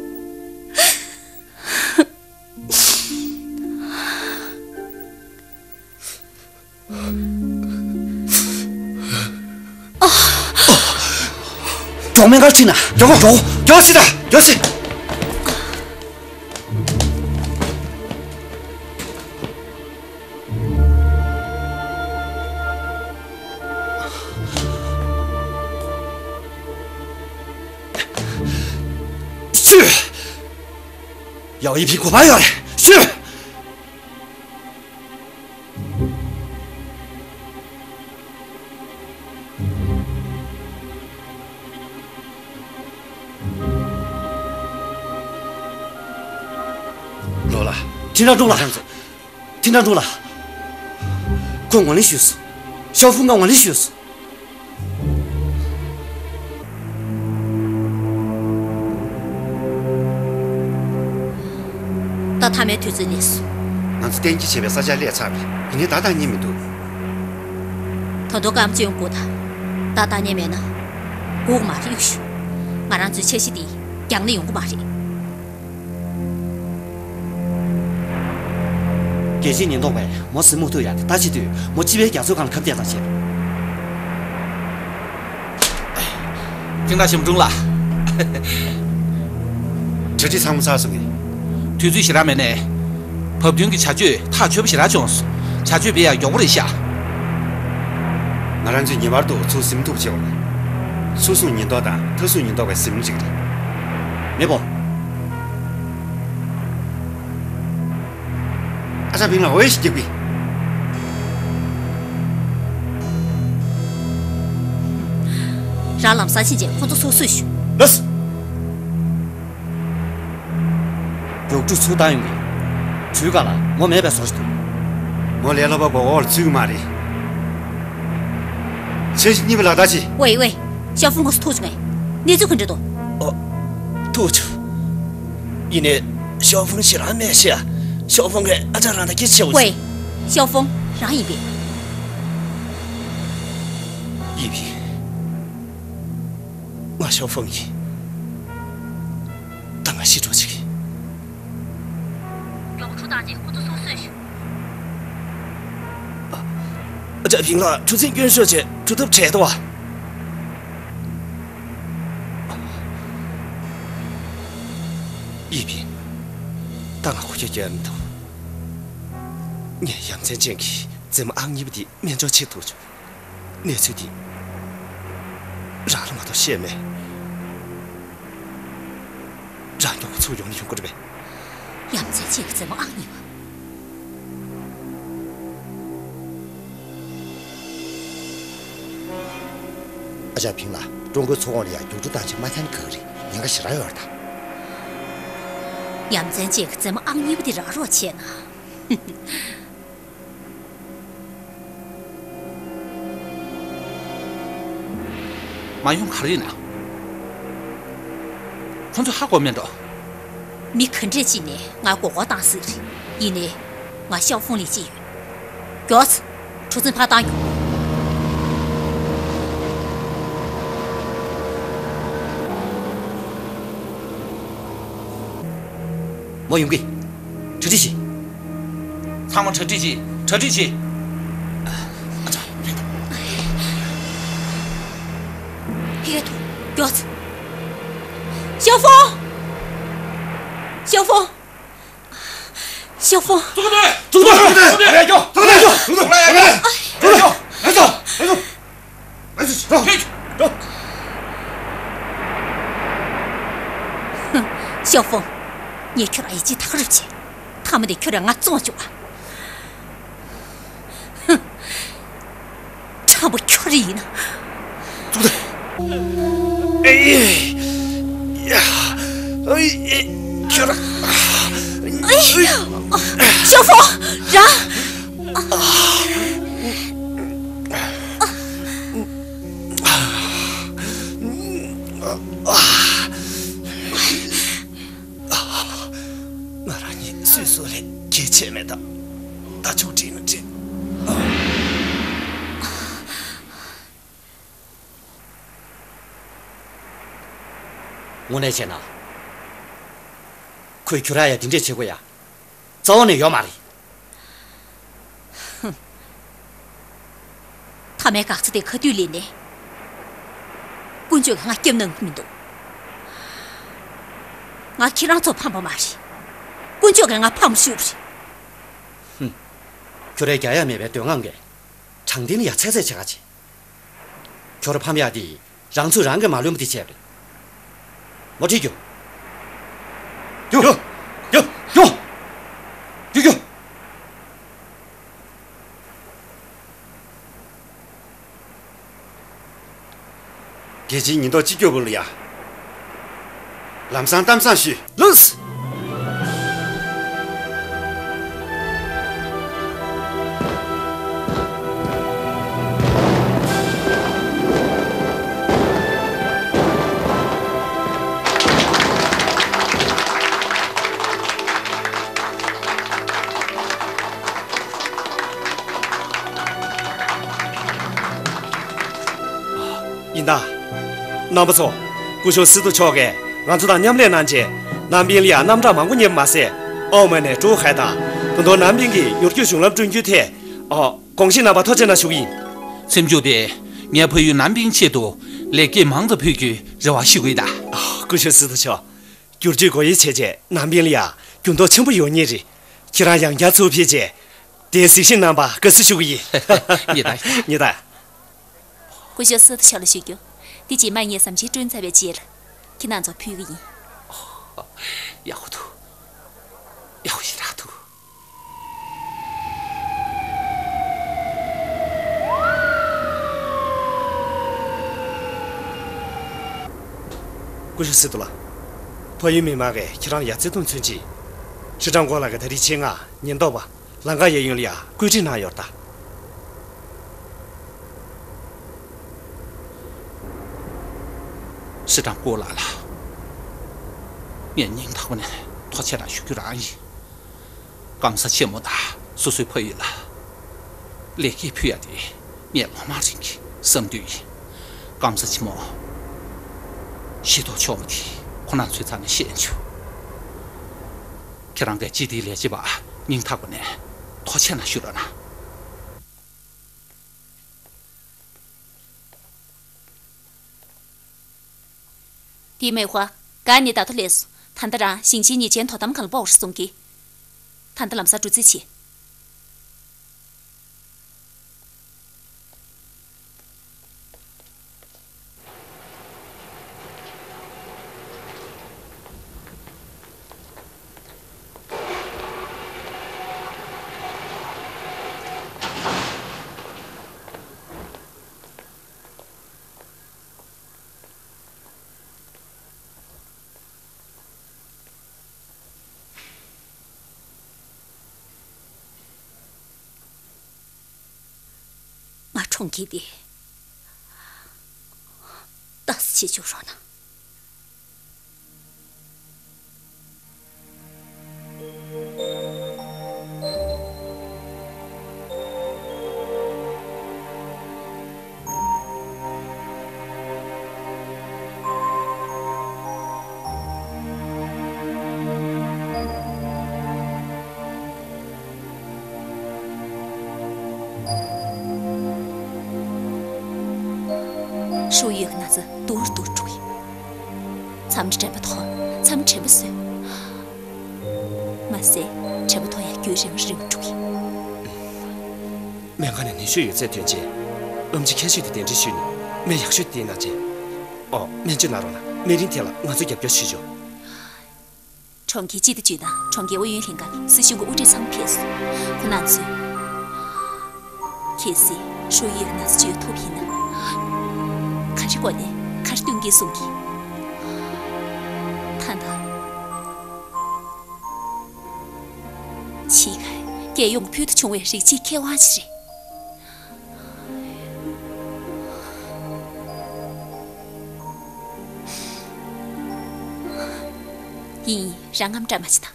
མགྱོགས་མེད་ཀར་ཁྲིད་ན། མགྱོགས་མགྱོགས་མགྱོགས་ཤིག་དང་། མགྱོགས་ཤིག། ཤུ། ཡའོ་ཡི་ཕི་གོ་བ་ཡོད་རེད། ཤུ། ལོ་ལ། ཐིན་ཀྲང་ཀྲུང་ལ། ཐིན་ཀྲང་ཀྲུང་ལ། ཁོ་ངོས་ལེན་ཞུས་སོང་། ཞའོ་ཧྥུང་ང་ངོས་ལེན་ཞུས་སོང་། ད་མཐའ་མའི་དུས་ཚོད་སླེབས་སོང་། ང་ཚོ་གཏན་འཁེལ་བྱས་པའི་ས་ཆར་སླེབས་ཚར་བས། ཡིན་ནའི་ད་ལྟ་རྙེད་མི་འདུག་ད་དུང་སྐར་མ་བཅོ་ལྔ་སྒུག་དང་། ད་ལྟ་རྙེད་མེད་ན། སྒུག་མ་རེད་ཞུ། ང་རང་ཚོའི་འཆར་གཞི་འདི་འགྱངས་ན་ཡོང་གི་མ་རེད། རྒྱལ་སྤྱིའི་ཉེན་རྟོག་པས་མོ་ཟིན་མུག་ཐུག་ཡ་དེ་ལྟ་བྱེད་དུས་མོ་སྤྱི་པའི་རྒྱ་མཚོའི་སྒང་ལ་ཁ་གཏད་ཐག་བཅད། ཐིང་ཀྲང་ཞིམ་ཀྲུང་ལགས། གྲ་སྒྲིག་ཚང་མ་ཚར་སོང་ངས། དུས་ཚོད་ཞེ་དྲག་མེད་ནས། བབ་བསྟུན་གྱི་བྱ་སྤྱོད་ཐག་ཆོད་པོ་ཞེ་དྲག་བྱུང་སོང་། བྱ་སྤྱོད་སྤེལ་ཡག་མགྱོགས་པོ་རེད་ཤག་ང་རང་ཚོས་ངེས་པར་དུ་ཚུར་ཟིན་ཐུབ་བྱེད་དགོས། ཚུར་སོང་ཉེན་རྟོག་དང་མཐའ་སྲུང་ཉེན་རྟོག་པའི་ཟིན་བྲིས་རེད། མེས་པོ། ཨ་ཅག་ཕིང་ལ་འོས་ཤིག་རྒྱག་པའི། རང་ལམ་སང་ཕྱིན་རྗེས་ཁོ་ཚོ་སོ་སོས་ཞུ། ལགས། མགྱོགས་སྒྲུབ་ཚུར་བཏང་ཡོང་གི། གྲུའི་སྒང་ལ་མོ་མེད་པའི་བཟོ་ཞིག་འདུག་མོ་ལས་སླ་པོ་གོ་འོག་ལ་ཚུད་ཀྱི་མ་རེད། ཚེ་གཉིས་པ་ལགས་ད་ཅི། ཝེ་ཝེ། ཞའོ་ཧྥུང་ཁོ་ཚོ་ཐུག་བྱུང་ངས། གནས་ཚུལ་ག་འདྲ་འདུག་ཨོ། ཐུག་བྱུང་། ཡིན་ནའི་ཞའོ་ཧྥུང་ཞེ་དྲག་མེད་ཤག་ཞའོ་ཧྥུང་གིས་ཨ་ཅག་རང་དང་སྐད་ཆ་བྱེད་དགོས། ཝེ། ཞའོ་ཧྥུང་རང་ཡིན་པས། ཡིན་པས། ང་ཞའོ་ཧྥུང་ཡིན། ད་ང་ཤི་འགྲོ་ཅིག་མགྱོགས་གྲུ་བཏང་རྗེས་ཁོ་ཚོ་སོ་སོས་ཞུ། ཨ་ཅག་ཕིང་ལགས་གྲུ་གཟིངས་སྐྱོན་ཤོར་བྱས་གྲུ་ཐབ་བྲལ་འདུག་བ། ཡིན་པས། ད་ང་ཁོ་ཁྱོད་སྐྱོན་མི་འདུག་ངས་ཡ་མཚན་ཅན་གྱི་མཛེས་མ་ཨང་གཉིས་པ་འདི་སྨན་བཅོས་བྱེད་ཐུབ་བྱུང་། གནས་ཚུལ་འདི་རང་ལ་མ་གཏོགས་བཤད་མེད། རང་མགྱོགས་པོ་ཚུར་ཡོང་ན་ཡོང་གི་རེད་པས། ཡ་མཚན་ཅན་གྱི་མཛེས་མ་ཨང་གཉིས་པ། ཨ་ཅག་ཕིང་ལགས། ཀྲུང་གོའི་མཚོ་ཁོངས་ལ་ཡ་རྒྱུག་འཕྲུལ་བཏང་ཆེད་མ་འཐེན་ག་རེ་ཉེན་ཁ་ཞེ་དྲག་ཡོད་རེད་ད། ཡ་མཚན་ཅན་གྱི་མཛེས་མ་ཨང་གཉིས་པ་འདི་རག་རོགས་བྱས་ན། མ་ཡོང་ག་རེ་ཡིན་ན། ཁོང་ཚོ་ཧ་གོ་མེད་འགྲོ། མི་ག་འདྲས་ཅིག་ནས་ང་མགོ་སྐོར་བཏང་སྲིད་རེད། ཡིན་ནའི་ང་ཤའོ་ཧྥུང་ལ་ཡིད་ཆེས་ཡོད། མགྱོགས། གྲུ་གཟིངས་ཕར་བཏང་རྒྱུགས། མོ་ཡོང་གི། གྲ་སྒྲིག་བྱེད། ཚང་མ་གྲ་སྒྲིག་བྱེད། གྲ་སྒྲིག་བྱེད། ཨ་ཅག་ཕེབས་དང་། ཕེབས་ཐུབ། མགྱོགས། ཞའོ་ཧྥུང་། ཞའོ་ཧྥུང་། ཞའོ་ཧྥུང་། ཙུང་ཐུང་། ཙུང་ཐུང་། ཙུང་ཐུང་། ཙུང་ཐུང་། ཙུང་ཐུང་། ཙུང་ཐུང་། ཙུང་ཐུང་། ལགས་སོ། ལགས་སོ། ལགས་སོ། ལགས་སོ། ལགས་སོ། ཞའོ་ཧྥུང་། ངས་ཁྱོད་ལ་ཡིད་ཆེས་ཐག་རིང་བྱས། མཐའ་མ་དེ་ཁྱོད་རང་ང་བཙོང་བཅུག་ཨ། ཧུམ། དྲང་པོ་ཁྱོད་རང་ཡིན་ན། ཙུང་ཐུང་། ཨེ། ཡ། ཨེ། ཁྱོད་རང་། ཨེ། ཞའོ་ཧྥུང་། རང་། ང་རང་གཉིས་སུས་སུ་ལས་གལ་ཆེ་མེད་ད། ད་ཆོག་དྲིས་ན་དྲིས། དངོས་གནས་བྱས་ན། ཁོས་ཁྱོད་རང་ཡ་འདི་འདྲས་བྱེད་དགོས་ཡ། རྩ་བ་ནས་ཡོད་མ་རེད། ཧུམ། མཐའ་མའི་འགག་རྩ་དེ་ག་དུས་སླེབས་ནས། དཀོན་མཆོག་གིས་ང་སྐྱོབ་གནང་གི་མི་འདུག་ང་ཁྱེད་རང་ཚོ་ཕམ་པ་མ་རེད། དཀོན་མཆོག་གིས་ང་ཕམ་ཞུགས་རེད། ཧུམ། ཁྱོད་རས་རྒྱག་ཡ་མེད་པའི་འདོད་རྔམ་གིས། དྲང་བདེན་ལ་ཡ་ཚད་ཚད་བྱེད་ག་བྱེད། ཁྱོད་ར་ཕམ་ཡ་དེ། རང་ཚོད་རང་གིས་མ་ལོན་པ་དེ་བྱས་པ་རེད། མོ་ཁྲིད་རྒྱུགས། རྒྱུགས། རྒྱུགས། རྒྱུགས། རྒྱུགས། རྒྱུགས། རྒྱུགས། རྒྱལ་སྤྱིའི་ཉེན་རྟོག་སྤྱི་སྐྱོབ་པུའུ་ལ་ཡ། ལམ་སང་གཏམ་བཟང་ཞུས། ལགས། ཡིན་ད། རྣམ་པ་ཚོ། སྐུ་ཞབས་སི་ཏུ་མཆོག་གིས་ང་ཚོ་དང་མཉམ་ལས་གནང་རྗེས། གནམ་དཔོན་ལ་ཡ་རྣམ་གྲངས་མང་པོ་རྙེད་པ་མ་ཟད། ཨའོ་མོན་ནས་ཀྲུའུ་ཧའེ་དང་། ད་དུང་གནམ་དཔོན་གྱིས་མྱུར་སྐྱོབ་གཞུང་ལམ་བསྐྲུན་རྒྱུའི་ཐད། ཨོ། དགོངས་བཞེས་གནང་བར་ཐུགས་རྗེ་གནང་ཞུ་གི་ཡིན། སེམས་ཆུང་དེ། ངའི་ཕ་ཡུལ་གནམ་དཔོན་ཆེད་དུ་ལེགས་སྐྱེས་མང་ཙམ་ཕུལ་རྒྱུའི་རེ་བ་ཞུ་གི་ཡིན་ད། ཨོ། སྐུ་ཞབས་སི་ཏུ་མཆོག་བསྒྱུར་བཅོས་སྒོ་དབྱེ་བྱས་རྗེས་གནམ་དཔོན་ལ་ཡ་འགྱུར་ལྡོག་ཆེན་པོ་ཡོང་ངེས་རེད། ཁྱེད་རང་ཡང་བསྐྱར་ཚུར་ཕེབས་རྗེས། དེ་གཟིགས་ཞིབ་གནང་བར་དགའ་བསུ་ཞུ་གི་ཡིན། ཡིན་ད། ཡིན་ད། སྐུ་ཞབས་སི་ཏུ་མཆོག་ལ་ཞུ་རྒྱུ། འདི་རྗེས་མ་ངས་ཟམ་ཆེན་བསྐྲུན་ཚར་བའི་རྗེས་ལ། ཁྱེད་རང་ཚོར་ཕུལ་གི་ཡིན། ཡག་པོ་འདུག་ཡག་པོ་ཞེ་དྲག་འདུག་སྐུ་ཞབས་སི་ཏུ་ལགས། ཕ་ཡུལ་མི་མང་གིས་ཁྱེད་རང་ལ་ཡ་བརྩེ་དུང་མཚོན་ཆེད། ཧྲི་ཀྲང་ཀོ་ལགས་ཀྱིས་ད་རེས་ཆེད་མངགས་ཉེན་རྟོག་པ། ལང་ཀ་གཡས་གཡོན་ལ་ཡ་བཀོད་སྒྲིག་གནང་ཡོད་ད། ཧྲི་ཀྲང་ཀོ་ལགས་ལ། ངས་སྙིང་ཐག་པ་ནས་ཐུགས་རྗེ་གནང་ཞུ་རྒྱུ་རང་ཡིན། སྐམ་ས་ཆེན་མོ་དང་སོ་སོའི་ཕ་ཡུལ་ལ་ལེགས་སྐྱེས་ཕུལ་ཡ་དེ་ངས་ལོ་མང་རིང་གི་བསམ་འདུན་ཡིན། སྐམ་ས་ཆེན་མོ་ཤེས་རྟོགས་ཆེན་མོ་དེ་ཁོ་རང་ཚོའི་རྩ་ནས་ཤེས་ཆོག་ཁྱེད་རང་གིས་སྤྱི་བདེའི་ལས་བྱེད་པ་སྙིང་ཐག་པ་ནས་ཐུགས་རྗེ་གནང་ཞུ་རོགས་གནང་། ཏི་མེ་ཧྭ། ག་ནི་ད་དུ་ལས་སུ། ད་ལྟ་རང་ཞིང་ཆེན་ཉེས་ཅན་དོ་དམ་ཁང་ལ་སྤོ་བར་གསུང་གི། ད་ལྟ་ལམ་སང་འགྲོ་རྩིས་བྱེད། ང་གྲོང་ཁྱེར་འདི་ལྟ་ས་བྱེད་བཅུག་རོགས་གནང་། ཧྲུའུ་ཡུས་ཀྱི་ན་ཚ་སྡུག་རུ་སྡུག་རུ་འགྲོ་གི། མཚམས་རེ་དྲན་པ་ཐོར། མཚམས་རེ་དྲན་པ་གསོས། མ་ཟད་དྲན་པ་ཐོར་ཡང་རྒྱུན་རིང་རིང་འགྲོ་གི། སྨན་ཁང་ནས་ནད་ཤུལ་ཡོད་ཚད་ཐོན་རྗེས་ཨེམ་ཆི་མཁས་ཤོས་དེ་གདན་འདྲེན་ཞུས་ནས་སྨན་ཡག་ཤོས་དེ་གནང་རྗེས། ཨོ། སྨན་བཅོས་གནང་རོགས་གནང་། སྨན་རིན་ཐད་ལ་ང་ཚོས་རྒྱབ་སྐྱོར་ཞུས་ཆོག་གྲོང་ཁྱེར་སྤྱི་བདེ་ཅུས་དང་གྲོང་ཁྱེར་ཨུ་ཡོན་ལྷན་ཁང་། སྲིད་གཞུང་གི་དབུ་ཁྲིད་ཚང་མ་ཕེབས་སོང་། ཁོང་རྣམ་ཚོས། གལ་སྲིད་ཧྲུའུ་ཡུས་ན་ཚ་བཅོས་ཐུབ་ཡིན་ན། ག་རེ་དགོས་ནའི་ག་རེ་སྟོན་གྱིན་གསུང་གི། ད་ལྟ་ཆི་ཁའེ་རྒྱལ་ཡོངས་ཕུལ་དུ་བྱུང་བའི་རིགས་གཅིག་མཁས་དབང་ཞིག་རེད། ཡིན་ཡིན། རང་ངམ་བཀྲ་མ་བྱེད་དང་།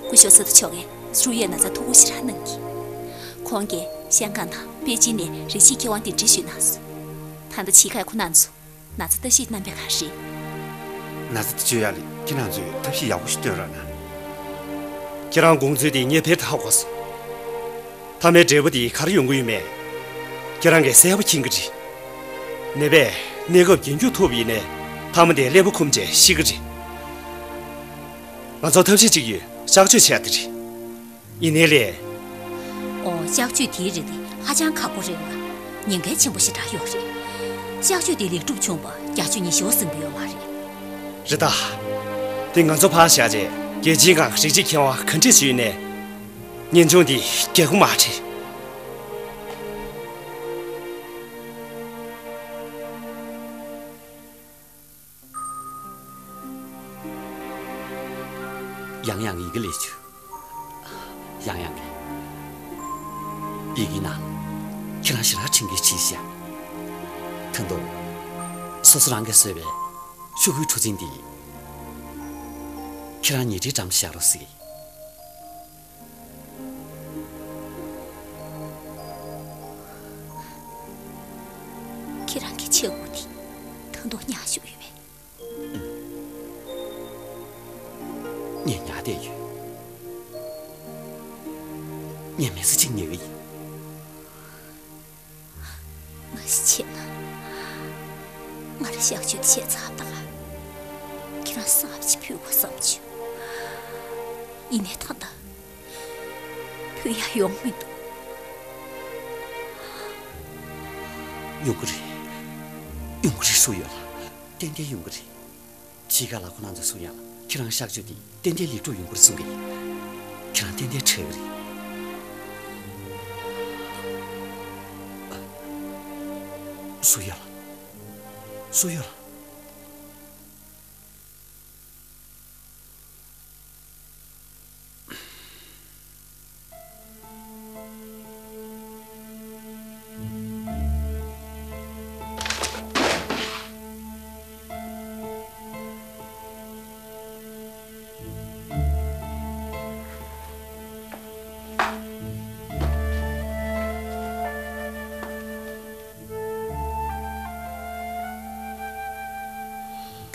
སྐུ་ཞབས་སི་ཏུ་མཆོག་གིས་ཧྲུའུ་ཡུས་ན་ཚ་ཐུགས་ཁུར་ཞེ་དྲག་གནང་གི། ཁོང་གིས་ཤང་ཀང་དང་པེ་ཅིན་ནས་རིགས་གཅིག་མཁས་དབང་གདན་འདྲེན་ཞུས་གནང་སོང་། ད་ལྟ་ཕྱི་ཁའི་ཁོ་རྣམ་ཚོ་ན་ཚ་ལྟ་ཞིབ་རྣམ་པའི་ཁར་རེད། ན་ཚ་དེ་བཅོས་ཡ་ལ་ཁྱེད་རང་ཚོས་ཐབས་ཤེས་ཡག་པོ་ཞིག་བཏོན་རོགས་གནང་། ཁྱེད་རང་དགོངས་ཚུལ་དེ་ངས་བེད་ཐག་གོ་སོང་། མཐའ་མའི་འབྲས་བུ་དེ་ག་རེ་ཡོང་གི་ཡོད་མེད། ཁྱེད་རང་གིས་གསལ་པོ་མཁྱེན་གྱི་རེད། ནད་པས་གནས་སྐབས་རྒྱན་སྐྱུག་ཐུབ་པ་ཡིན་ནའི་མཐའ་མ་དེ་ཀླད་པ་འཁུམས་བྱས་ཤི་གི་རེད། ང་ཚོར་ཐབས་ཤེས་གཅིག་ཡོད། གཤག་བཅོས་བྱས་ཏེ་རེད། ཡིན་ནའི་ལས། ཨོ། གཤག་བཅོས་དེའི་རིགས་དེ་ཧ་ཅང་ཁག་པོ་རེད་ལ། ཉེན་ཁ་ཆེན་པོ་ཞེ་དྲག་ཡོད་རེད། གཤག་བཅོས་དེ་ལེགས་གྲུབ་བྱུང་བ་བརྒྱ་ཆ་ཉི་ཤུ་ཟིན་པོ་ཡོད་མ་རེད། རེད་ད། དེ་ང་ཚོ་ཕར་བཞག་རྗེས་རྒྱལ་སྤྱིའི་སྒང་རིགས་གཅིག་མཁས་དབང་ག་འདྲས་ཞིག་ཡོད་ནའི། ཉེན་ཆུང་འདི་རྒྱག་གི་མ་རེད། ཡང་ཡང་ཡི་གེ་ལས་བཅུག་ཡང་ཡང་གི། ཡི་གེ་ནང་ཁྱེད་རང་ཞེ་དྲག་ཁྲིམས་འགལ་བྱས་ཤག་ད་དུང་སོ་སོ་རང་གིས་བཟོས་པའི་ཤོག་གུའི་འཕྲུལ་ཆས་འདི་ཁྱེད་རང་ཉེ་འབྲེལ་འགྲམ་བཞག་རོགས་ཟེར། ཁྱེད་རང་གི་ཆས་གོས་དེ་ད་དུང་ཉར་བཞག་ཡོད་པས། ངས་ཉར་བསྡད་ཡོད། ངས་མི་ཚེ་གཅིག་ཉར་གི་ཡིན། ང་ཞིག་བྱས་ན། ང་ལ་གཤག་བཅོས་བྱས་ཚར་ད་ག་ཁྱེད་རང་གསང་བ་ཞིག་ཕུལ་དགོས་བསམ་བྱུང་། ཡིན་ནའི་ད་ལྟ་ཕུལ་ཡ་ཡོང་མི་འདུག་ཡོང་གི་རེད། ཡོང་གི་རེད་ཞུ་ཡོད་ལ། ཏན་ཏན་ཡོང་གི་རེད། ཕྱི་ཁ་ལ་ཁོ་རང་ཚོས་གསུང་ཡ་ལ་ཁྱེད་རང་གཤག་བཅོས་དེ་ཏན་ཏན་ལེགས་གྲུབ་ཡོང་གི་རེད་གསུང་གི་ཡིན། ཁྱེད་རང་ཏན་ཏན་ཁྲེལ་གི་རེད། ཞུ་ཡོད་ལ། ཞུ་ཡོད་ལ།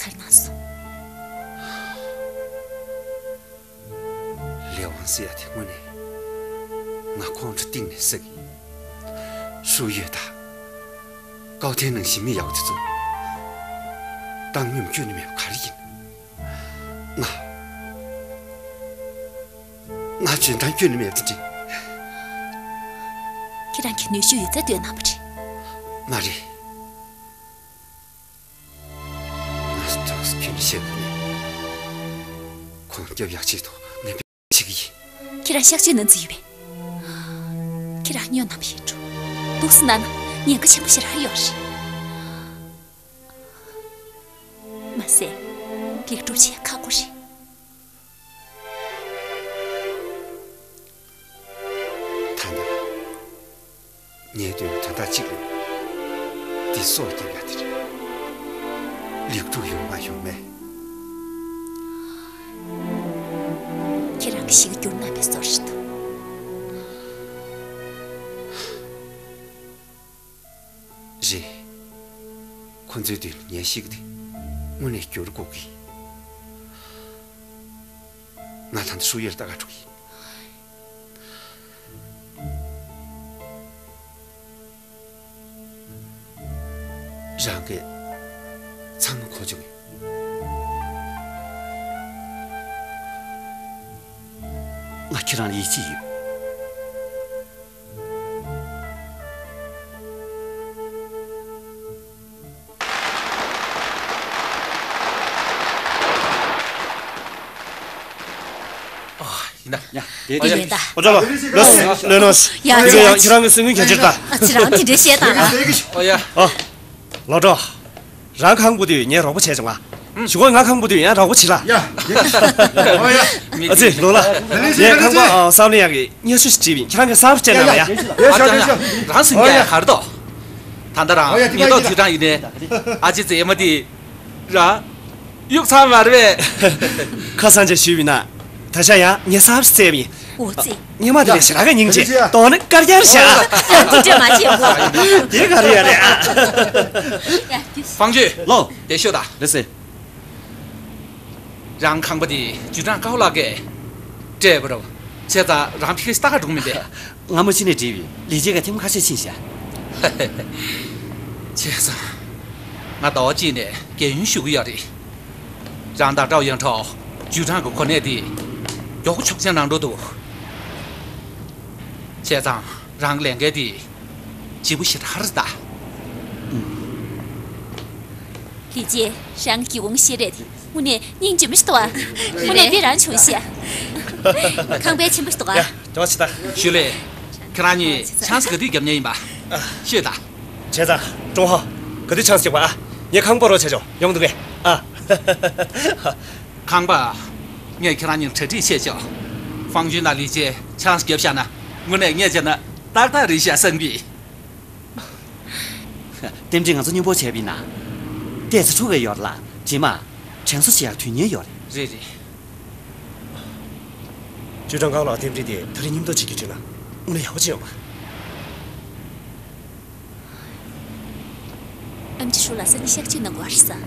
ག་རེ་གནང་སོང་། ལས་དབང་ཟེར་ཡ་དེ་དངོས་གནས་ང་ཁོང་ཁྲོ་གཏིང་ནས་ཟ་གི་ཡིན། ཧྲུའུ་ཡོས་ད་ཀའོ་ཐན་ནང་བཞིན་མི་ཡག་པོ་དེ་ཚོ་བཏང་སྙོམས་སྐྱོན་ནི་མེད་པ་ག་རེ་ཡིན། ང་ང་འཇོན་ཐང་སྐྱོན་ནི་མེད་པ་དེ་འདྲ། ཁྱེད་རང་གིས་ནུས་ཤུགས་ཡོད་ཚད་བཏོན་གནང་བ་རེད། མ་རེད། ང་ཐོག་ཁྱོད་ནི་བཤད་གི་མེད། ཁོང་སྐྱོབ་ཡག་ཆེད་དུ་ངས་བྱེད་ཀྱི་ཡིན། ཁྱེད་རང་གཤག་བཅོས་གནང་རྩིས་ཡོད་པས། ཁྱེད་རང་སྨྱོ་ནམ་ཡིན་འགྲོ། འདུག་སེ་གནང་ན་ཉེན་ཁ་ཆེན་པོ་ཞེ་དྲག་ཡོད་རེད། མ་ཟད། ལེགས་གྲུབ་བྱེད་ཡ་ཁག་པོ་རེད། ད་ནི། ངའི་དོན་དོན་དག་གཅིག་རེད། འདི་སྲོག་སྐྱབས་ཡ་དེ་རེད། ལེགས་གྲུབ་ཡོང་མ་ཡོང་མེད། ཁྱེད་རང་གི་ཞིག་བསྒྱུར་གནང་བའི་བཟོ་རེད་འདུག་རེད། ཁོ་ཚོའི་མདུན་ལ་ངས་ཤི་གི་དེ་དངོས་གནས་འགྱུར་དགོས་ཀི། ང་ད་ལྟ་ཧྲུའུ་ཡུས་ལ་ལྟ་ག་འགྲོ་གི་ཡིན། རང་གིས་ཚང་མ་གོ་བྱུང་ངས། ང་ཁྱེད་རང་ལ་ཡིད་ཆེས་ཡོད། ཨ། ཡིན་ད། ཡ། དེ་དེ་ཡིན་ད། ཨོ་ཅོ་ལོ། ལོས་ལོས་ནོ། ཡ། ཡ། ཁྱེད་རང་གི་སེམས་འགུལ་གྱོན་ཕྱིར་ད། ཨ། ཁྱེད་རང་དེ་འདྲ་བཤད་ད། ཨོ་ཡ། ཨོ། ལོ་ཀྲོ། རང་ཁང་པུ་དུས་ངས་རོགས་པ་བྱས་བྱུང་ང་། ཞུ་གོ། ང་ཁང་པུ་དུས་ཡང་རོགས་པ་བྱེད་ལ། ཡ། ཨ་ཙི་ལོ་ལ། ངས་ཁང་པ་བསམ་ལེ་ཡག་གི་སྙན་ཞུ་ཞིག་བྲིས་པ་ཡིན། ཁྱེད་རང་གིས་གསར་པ་བྱས་གནང་ལ་ཡ། ཡ། ཡ། ཡ། ཡ། རང་སེམས་ཀྱི་གར་དོ། ད་ལྟ་རང་ཉེན་རྟོག་དུད་གྲངས་ཡིན་ནའི། ཨ་ཅེ་མཛེས་མ་དེ། ར། གཡུག་ཚར་མ་རེད་པས། ཁ་སང་ཅིག་ཞུས་པ་ཡིན་ན། ད་ཆ་ཡང་ངས་གསར་པ་ཞིག་བཙལ་བ་ཡིན། འོ་ཙི། སྔོན་མ་དེ་ལས་ཞེ་དྲག་གི་སྙིང་རྗེ། དོ་ནི་དཀར་རྒྱལ་ཤ། ཡང་ཅི་འདྲ་མ་བྱེད་གོ། དེ་ག་རེ་ཡ་རེད་ཨ། ཡ། ཀུ་ཤུ། ཧྥང་ཅུས། ལོ། དེ་ཤོད་ད། ལགས་སེ། རང་ཁང་པ་དེ་ཅུས་ཀྲང་ཀའོ་ལགས་ཀྱིས་སྤྲད་པ་རེད། བྱས་ཙང་རང་ཕ་གིར་ལྟ་ག་འགྲོ་གི་མིན་པས། སྔ་མོ་ཕྱི་ནས་བྲིས་པའི་ལི་ཅེ་ག་ཐེངས་ཁ་ཤས་ཕྱིན་ཤག་བྱས་ཙང་ང་ཟླ་བ་གཅིག་ནས་རྒས་ཡོལ་ཞུ་གི་ཡོད་རེད། རང་དང་ཀྲའོ་ཡང་ཁྲའོ་ཅུས་ཀྲང་གི་གོ་གནས་དེ་མགྱོགས་པོ་ཆོག་མཆན་གནང་འགྲོ་འདུག་བྱས་ཙང་རང་ལས་འགན་དེ་ལྗིད་པོ་ཞེ་དྲག་རེད་ད། ལི་ཅེ། རང་གི་སྒེའུ་ཁུང་ཤེལ་རེད། དངོས་གནས་སྙིང་རྗེ་མོ་ཞིག་འདུག་ཨ། དངོས་གནས་དཔེ་རང་བྱུང་ཤག་ཁང་པའི་ཆེན་པོ་ཞིག་འདུག་ཨ། ཡ། དྲི་བ་བྱེད་ད། ཞུ་ལེ། ཁྱེད་རང་གཉིས་ཆང་ས་ག་དུས་རྒྱབ་མཁན་ཡིན་པ། ཤོད་ད། བྱས་ཙང་ཀྲུང་ཧོ། ག་དུས་ཆང་ས་རྒྱག་པ་ཨ། ངས་ཁང་པ་རོགས་བྱས་ཆོག་ཡོང་འདུག་གས་ཨ། ཁང་པ། ངས་ཁྱེད་རང་གཉིས་གྲ་སྒྲིག་བྱས་ཆོག་ཧྥང་ཅུན་དང་ལི་ཅེ་ཆང་ས་རྒྱབ་བཞག་ན་དངོས་གནས་ངས་བྱས་ན་ཏག་ཏག་རེད་ཤག་བསམ་གི། རྟེན་འབྲེལ་ང་ཚོ་མཉམ་པོ་བྱས་པ་ཡིན་ན། ཏོག་ཙམ་འཁྲུག་གི་ཡོད་རེད་ལ། རྗེས་མ་དྲན་གསོ་བྱེད་ཡག་དུས་ངེས་ཡོད་རེད། རེད་རེད། ཅུས་ཀྲང་ཀའོ་ལགས་རྟེན་འབྲེལ་དེ་ད་རེས་མཉམ་དུ་བྱེད་རྒྱུ་བྱུང་ན་དངོས་གནས་ཡག་པོ་ཅིག་ཡོང་བ། ཨེམ་ཆི་ཧྲུའུ་ལགས་སང་ཉིན་གཤག་བཅོས་གནང་དགོས་རེད་ས།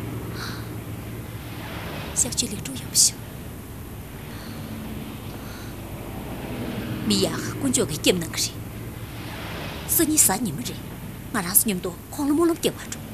གཤག་བཅོས་ལེགས་གྲུབ་ཡོང་བ་ཞུ། མི་ཡག་དཀོན་མཆོག་གིས་སྐྱབས་གནང་གི་རེད། སང་ཉིན་གཟའ་ཉི་མ་རེད། ང་རང་ཚོ་མཉམ་དུ་ཁོང་ལ་སྨོན་ལམ་རྒྱག་ག་འགྲོ།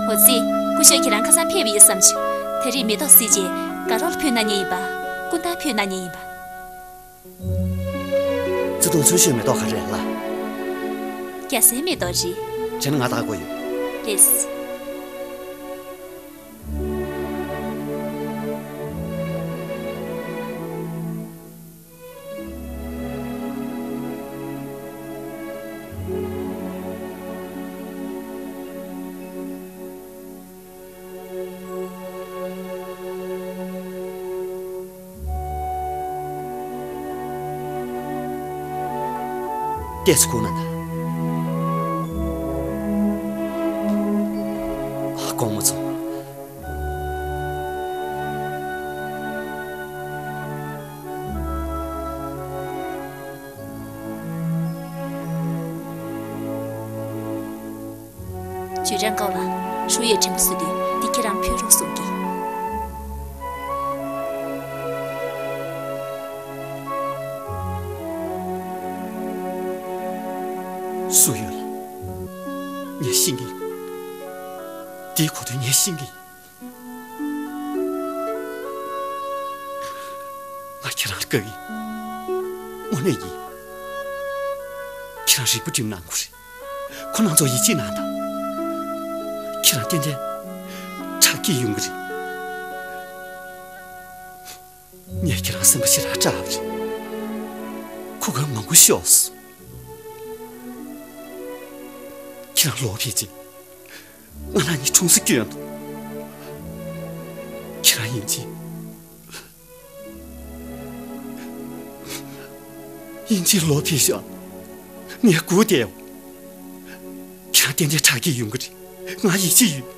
འོ་ཙི། སྐུ་ཞབས་ཁྱེད་རང་ཁ་སང་ཕེབས་པ་ཡིན་བསམ་བྱུང་། དེ་རིང་མེ་ཏོག་བསིལ་རྗེས་དགའ་རོགས་ལ་ཕུལ་གནང་མཁན་ཡིན་པ། སྐུ་འདྲ་ཕུལ་གནང་མཁན་ཡིན་པ། བརྩེ་དུང་ཆུང་ཤོས་མེ་ཏོག་ག་རེ་རེད་ལགས། རྒྱ་སེར་མེ་ཏོག་རེད། བྱས་ན་ང་ལྟ་དགོས་ཡོད། རེད། ཏོག་ཙམ་སྒུག་གནང་དང་། ཨ། དགོང་མོ་ཚོ། ཅུས་ཀྲང་ཀའོ་ལགས། ཧྲུའུ་ཡུས་དྲན་པ་གསོ་དུས་འདི་ཁྱེད་རང་ཕུལ་རོགས་གསུང་གི། ཧྲུའུ་ཡུས་ལགས། ངས་ཤེས་ཀྱི་ཡིན། འདིའི་གོ་དོན་ངས་ཤེས་ཀྱི་ཡིན། ང་ཁྱེད་རང་ལ་དགའ་གི། དངོས་གནས་ཡིན། ཁྱེད་རང་རིག་པ་སྒྲིམ་གནང་དགོས་རེད། ཁོ་རང་ཚོར་ཡིད་ཆེས་གནང་དང་། ཁྱེད་རང་ཏན་ཏན་དྲག་སྐྱེད་ཡོང་གི་རེད། ངས་ཁྱེད་རང་སེམས་པ་ཞེ་དྲག་སྐྲག་པ་རེད། གོ་སྐབས་མང་པོ་ཤོར་སོང་། ཁྱེད་རང་ལོག་ཕེབས་རྗེས། ང་རང་གཉིས་གྲོངས་སུ་བསྐྱོན་འདུག། ཁྱེད་རང་ཡིན་གཅིག། ཡིན་གཅིག་ལོག་ཕེབས་ཤོག། ངས་སྒུག་བསྡད་ཡོད། ཁྱེད་རང་ཏན་ཏན་དྲག་སྐྱེད་ཡོང་གི་རེད། ང་ཡིད་ཆེས་ཡོད།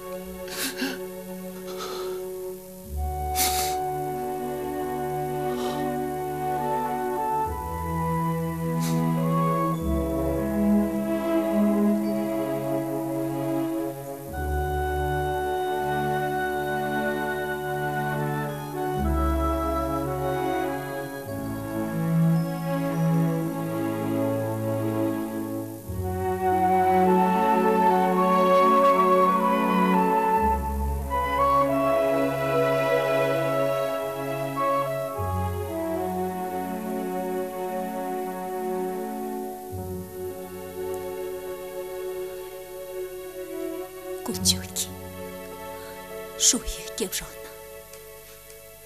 ཀྲུའུ་ཡེ་སྐྱབས་རོགས་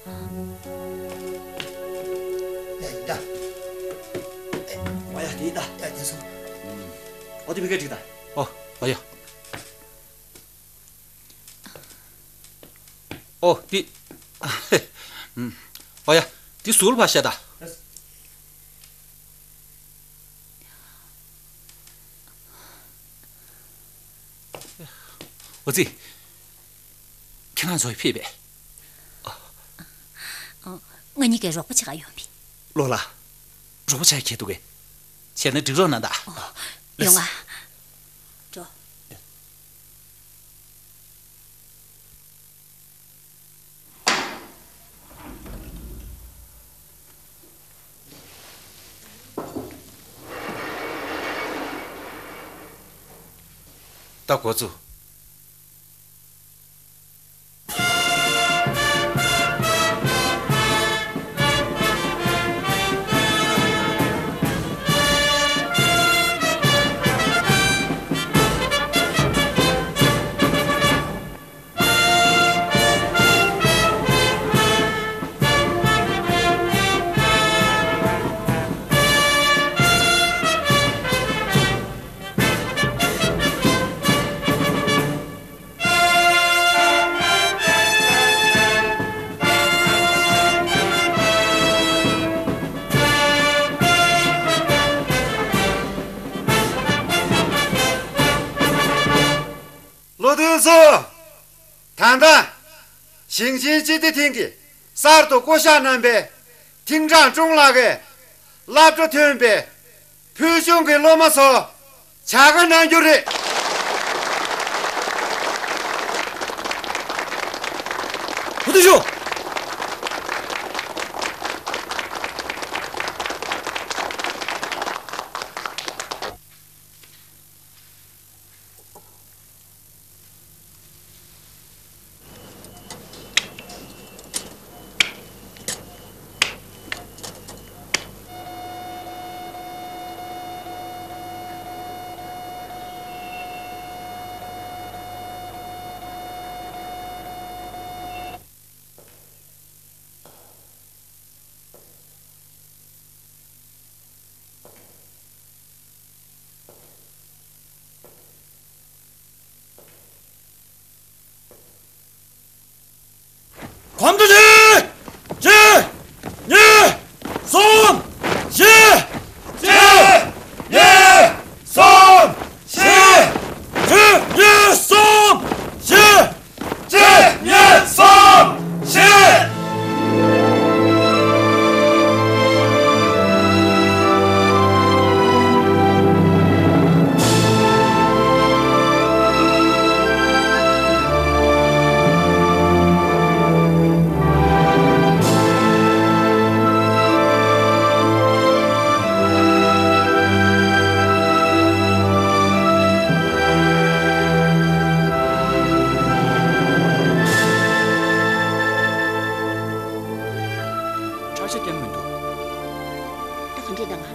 གནང་། ཡ་ཡིན་ད། ཨོ་ཡ་དེ་ཡིན་ད། ཡ་དེ་སོང་། ཨོ་དེ་མི་སྐད་ཅིག་ད། ཨོ་ཨོ་ཡ། ཨོ་དེ། ཨོ་ཡ་དེ་ཟུར་ཕར་བཞག་ད། ཨོ་ཙི། ཁྱེད་རང་ཚོ་ཕེབས་པས། ཨ། ང་གཉིས་ཀའི་རོགས་པ་བྱེད་ག་ཡོང་བས། ལོ་ལ། རོགས་པ་བྱ་ཁྱེད་འདུག་གས། བྱས་ན་འགྲིག་རོགས་གནང་ད། ཨོ། ཡོང་ང་། འགྲོ། ད་འགོ་བཙུགས། བློ་མཐུན་ཚོ། ད་ལྟ་ཞིང་ཆེན་སྤྱི་བདེ་ཐིང་གི་གསར་དུ་བསྐོ་གཞག་གནང་པའི་ཐིང་ཀྲང་ཀྲུང་ལགས་ཀྱིས་སློབ་གྲྭ་ཐོན་པའི་ཕུལ་བྱུང་གི་སློབ་མ་ཚོ་བྱ་དགའ་གནང་རྒྱུ་རེད། ཧུར་ཐག་ཞུ། གོམ་བགྲོད་བྱེད། གཅིག་གཉིས། གསུམ། བཞི། གཅིག་གཉིས། གསུམ། བཞི། གཅིག་གཉིས། གསུམ། བཞི། གཅིག་གཉིས། གསུམ། བཞི། ཁྲག་ཤེད་བརྟན་པོ་མི་འདུག་ད་ག་འདྲས་གནང་ང་།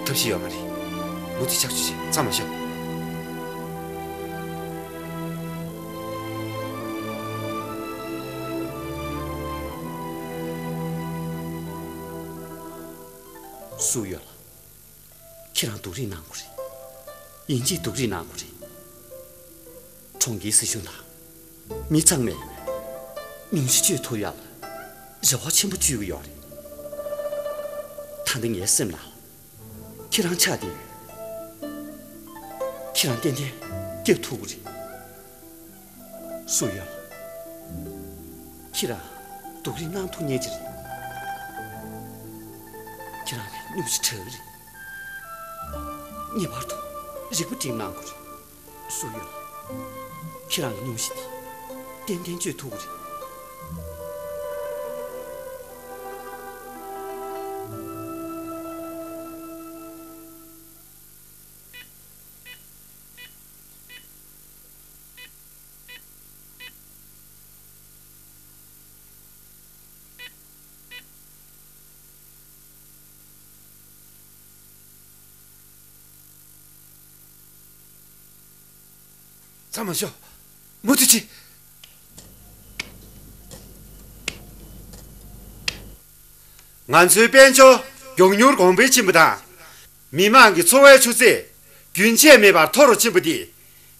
ཐབས་ཤེས་ཡོད་མ་རེད། མུ་མཐུད་ཆགས་ཞུ་བྱེད། མཚམས་མ་བཞག་སུ་ཡོད་ལ། ཁྱེད་རང་སྡུག་རུས་གནང་དགོས་རེད། ཡིན་གཅིག་སྡུག་རུས་གནང་དགོས་རེད། གྲོང་ཁྱེར་སྲིད་གཞུང་དང་མི་ཚང་མས་སྙུང་གཞི་བཅོལ་ཐུབ་ཡག་ལ་རེ་བ་ཆེན་པོ་བཅོལ་གྱི་ཡོད་རེད། ད་ལྟ་ངའི་སེམས་ནང་ལ་ཁྱེད་རང་ཆགས་བསྡད་ཡོད། ཁྱེད་རང་ཏན་ཏན་སྐྱོབ་ཐུབ་ཀྱི་རེད། སུ་ཡོད་ལ། ཁྱེད་རང་སྡུག་རུས་གནང་ཐུབ་མཁན་ཅིག་རེད། ཁྱེད་རང་ལ་སྙུང་གཞི་དྲག་གི་རེད། ངེས་པར་དུ་རིག་པ་སྒྲིམ་གནང་དགོས་རེད། སུ་ཡོད་ལ། ཁྱེད་རང་གི་སྙུང་གཞི་དེ་ཏན་ཏན་བཅོལ་ཐུབ་ཀྱི་རེད། ད་མ་ཤོག། མུ་མཐུད་བྱེད། ང་ཚོའི་དཔལ་འབྱོར་མགྱོགས་མྱུར་གོང་འཕེལ་ཕྱིན་པ་དང་། མི་མང་གི་འཚོ་བའི་ཆུ་ཚད་རྒྱུན་ཆད་མེད་པར་མཐོ་རུ་ཕྱིན་པ་དེས།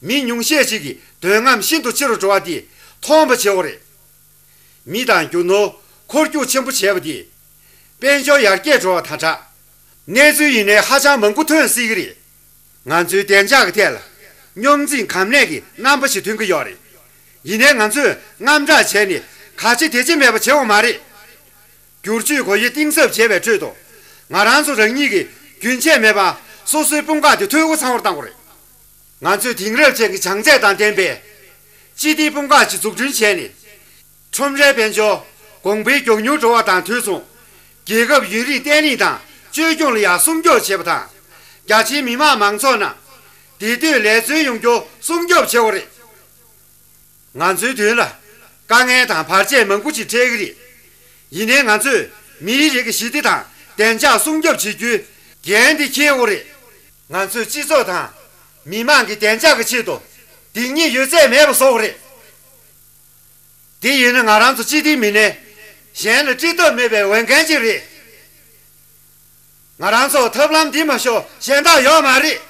མི་ཉུང་ཤས་ཤིག་གི་འདོད་རྔམ་ཤིན་ཏུ་ཆེ་རུ་འགྲོ་བ་དེ་མཐོང་བ་བྱེད་འོ་རེད། མི་དང་རྒྱུ་ནོར་འཁོར་རྒྱུག་ཆེན་པོ་བྱས་པ་དེས། དཔལ་འབྱོར་ཡར་རྒྱས་འགྲོ་བ་དང་སྦྲགས། གནས་ཚུལ་ཡིན་ནའི་ཧ་ཅང་མང་པོ་ཐོན་སྲིད་ཀྱི་རེད། ང་ཚོའི་བདེ་འཇགས་ཀྱི་ཐད་ལ་རྙོག་འཛིང་གམ་ནད་ཀྱི་རྣམ་པ་ཞིག་ཐོན་གྱི་ཡོད་རེད། ཡིན་ནའི་ང་ཚོས་དངངས་སྐྲག་བྱས་ནས་ག་བྱེད་དེ་བྱེད་མེད་པ་བྱེད་འོ་མ་རེད། བསྒྱུར་བཅོས་སྒོ་དབྱེ་གཏིང་ཟབ་བྱས་པའི་ཁྲོད་དུ། ང་རང་ཚོ་རང་ཉིད་ཀྱིས་རྒྱུན་ཆད་མེད་པར་སོ་སོའི་དཔུང་ཁག་དེ་འཐུས་སྒོ་ཚང་བར་གཏང་དགོས་རེད། ང་ཚོས་དེང་རབས་ཅན་གྱི་བྱང་ཚད་དང་ལྡན་པའི་སྤྱི་བདེའི་དཔུང་ཁག་ཅིག་འཛུགས་སྐྲུན་བྱས་ནས། ཁྲོམ་རའི་དཔལ་འབྱོར། གོང་འཕེལ་མགྱོགས་མྱུར་འགྲོ་བ་དང་དུས་མཚུངས། རྒྱལ་ཁབ་ཡུན་རིང་བརྟན་ལྷིང་དང་བཅོས་སྐྱོང་ལ་ཡང་སྲུང་སྐྱོབ་བྱེད་པ་དང་། རྒྱ་ཆེའི་མི་དམངས་མང་ཚོགས་རྣམས་བདེ་སྡོད་ལས་འཚོལ་ཡོང་རྒྱུར་སྲུང་སྐྱོབ་བྱེད་དགོས་རེད། ང་ཚོའི་མདུན་ལ་དཀའ་ངལ་དང་བར་ཆད་མང་པོ་ཅིག་འཕྲད་ཀྱི་རེད། ཡིན་ནའི་ང་ཚོས་མིའི་རིགས་ཀྱི་ཞི་བདེ་དང་བདེ་འཇགས་སྲུང་སྐྱོབ་བྱེད་རྒྱུའི་འགན་འདི་འཁྱེར་དགོས་རེད། ང་ཚོས་སྤྱི་ཚོགས་དང་མི་དམངས་ཀྱི་བདེ་འཇགས་ཀྱི་ཆེད་དུ་སྡིག་ཉེས་ཡོད་ཚད་མེད་པ་བཟོ་དགོས་རེད། དེ་ཡིན་ན་ང་རང་ཚོ་སྤྱི་བདེའི་མི་སྣས་གཞན་ལ་དཀྲི་ཐབས་མེད་པའི་འོས་འགན་ཅིག་རེད། ང་རང་ཚོ་ཐབས་ལམ་འདི་མ་ཤོར་གཞན་དག་ཡོད་མ་རེད།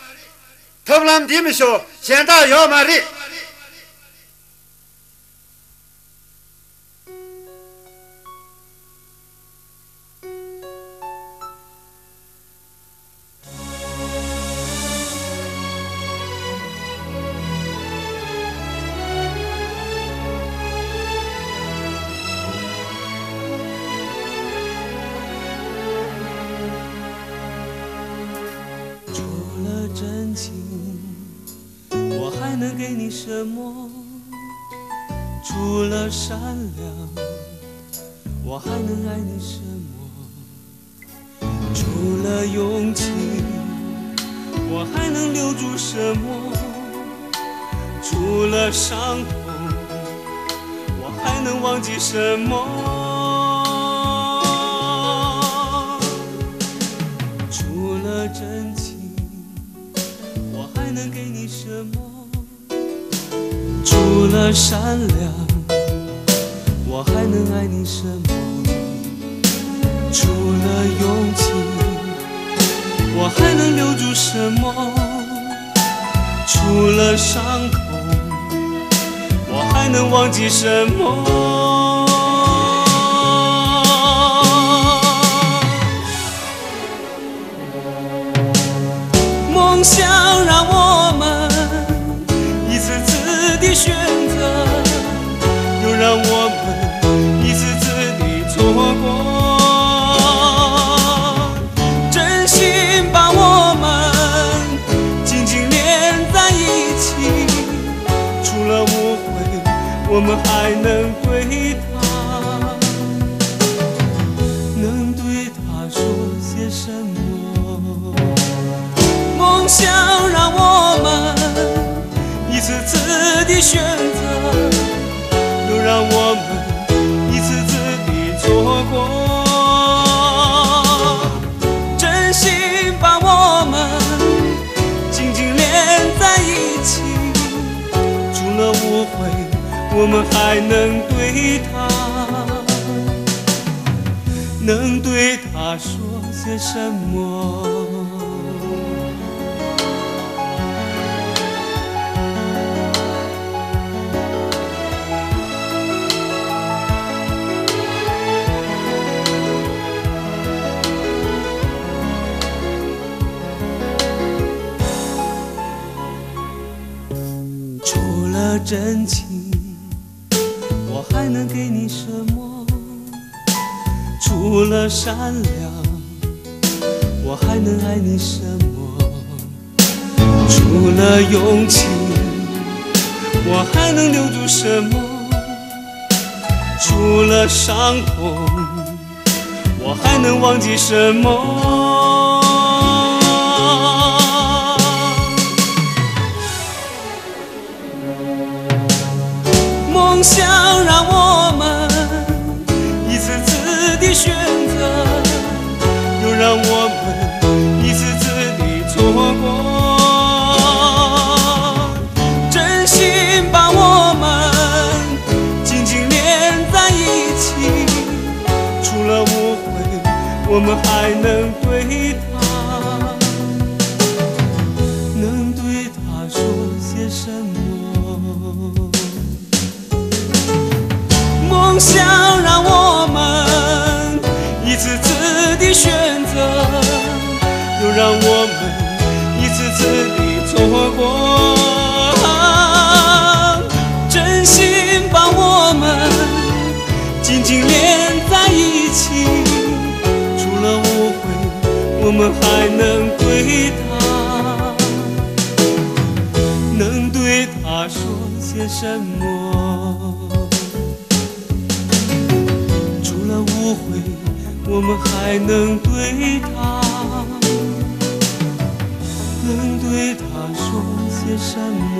ཐབས་ལམ་འདི་མ་ཤོར་གཞན་དག་ཡོད་མ་རེད། 除了真情，我还能给你什么？除了善良，我还能爱你什么？ 除了勇气，我还能留住什么？除了伤痛，我还能忘记什么？除了真情，我还能给你什么？ 除了善良，我还能爱你什么？除了勇气，我还能留住什么？除了伤痛，我还能忘记什么？ 梦想让我们一次次地选择，又让我们一次次地错过。真心把我们紧紧连在一起，除了误会，我们还能对他 能对他说些什么？梦想让我们一次次地选择，又让我们一次次地错过。真心把我们紧紧连在一起，除了误会，我们还能对他 能对他说些什么？ 除了真情，我还能给你什么？除了善良，我还能爱你什么？除了勇气，我还能留住什么？除了伤痛， 我还能忘记什么？ 梦想让我们一次次地选择，又让我们一次次地错过。我们还能对他，能对他说些什么？梦想让我们一次次的选择，又让我们一次次的错过。真心把我们紧紧连在一起，除了误会，我们还能对他，能对他说些什么？除了误会，我们还能对他，能对他说些什么？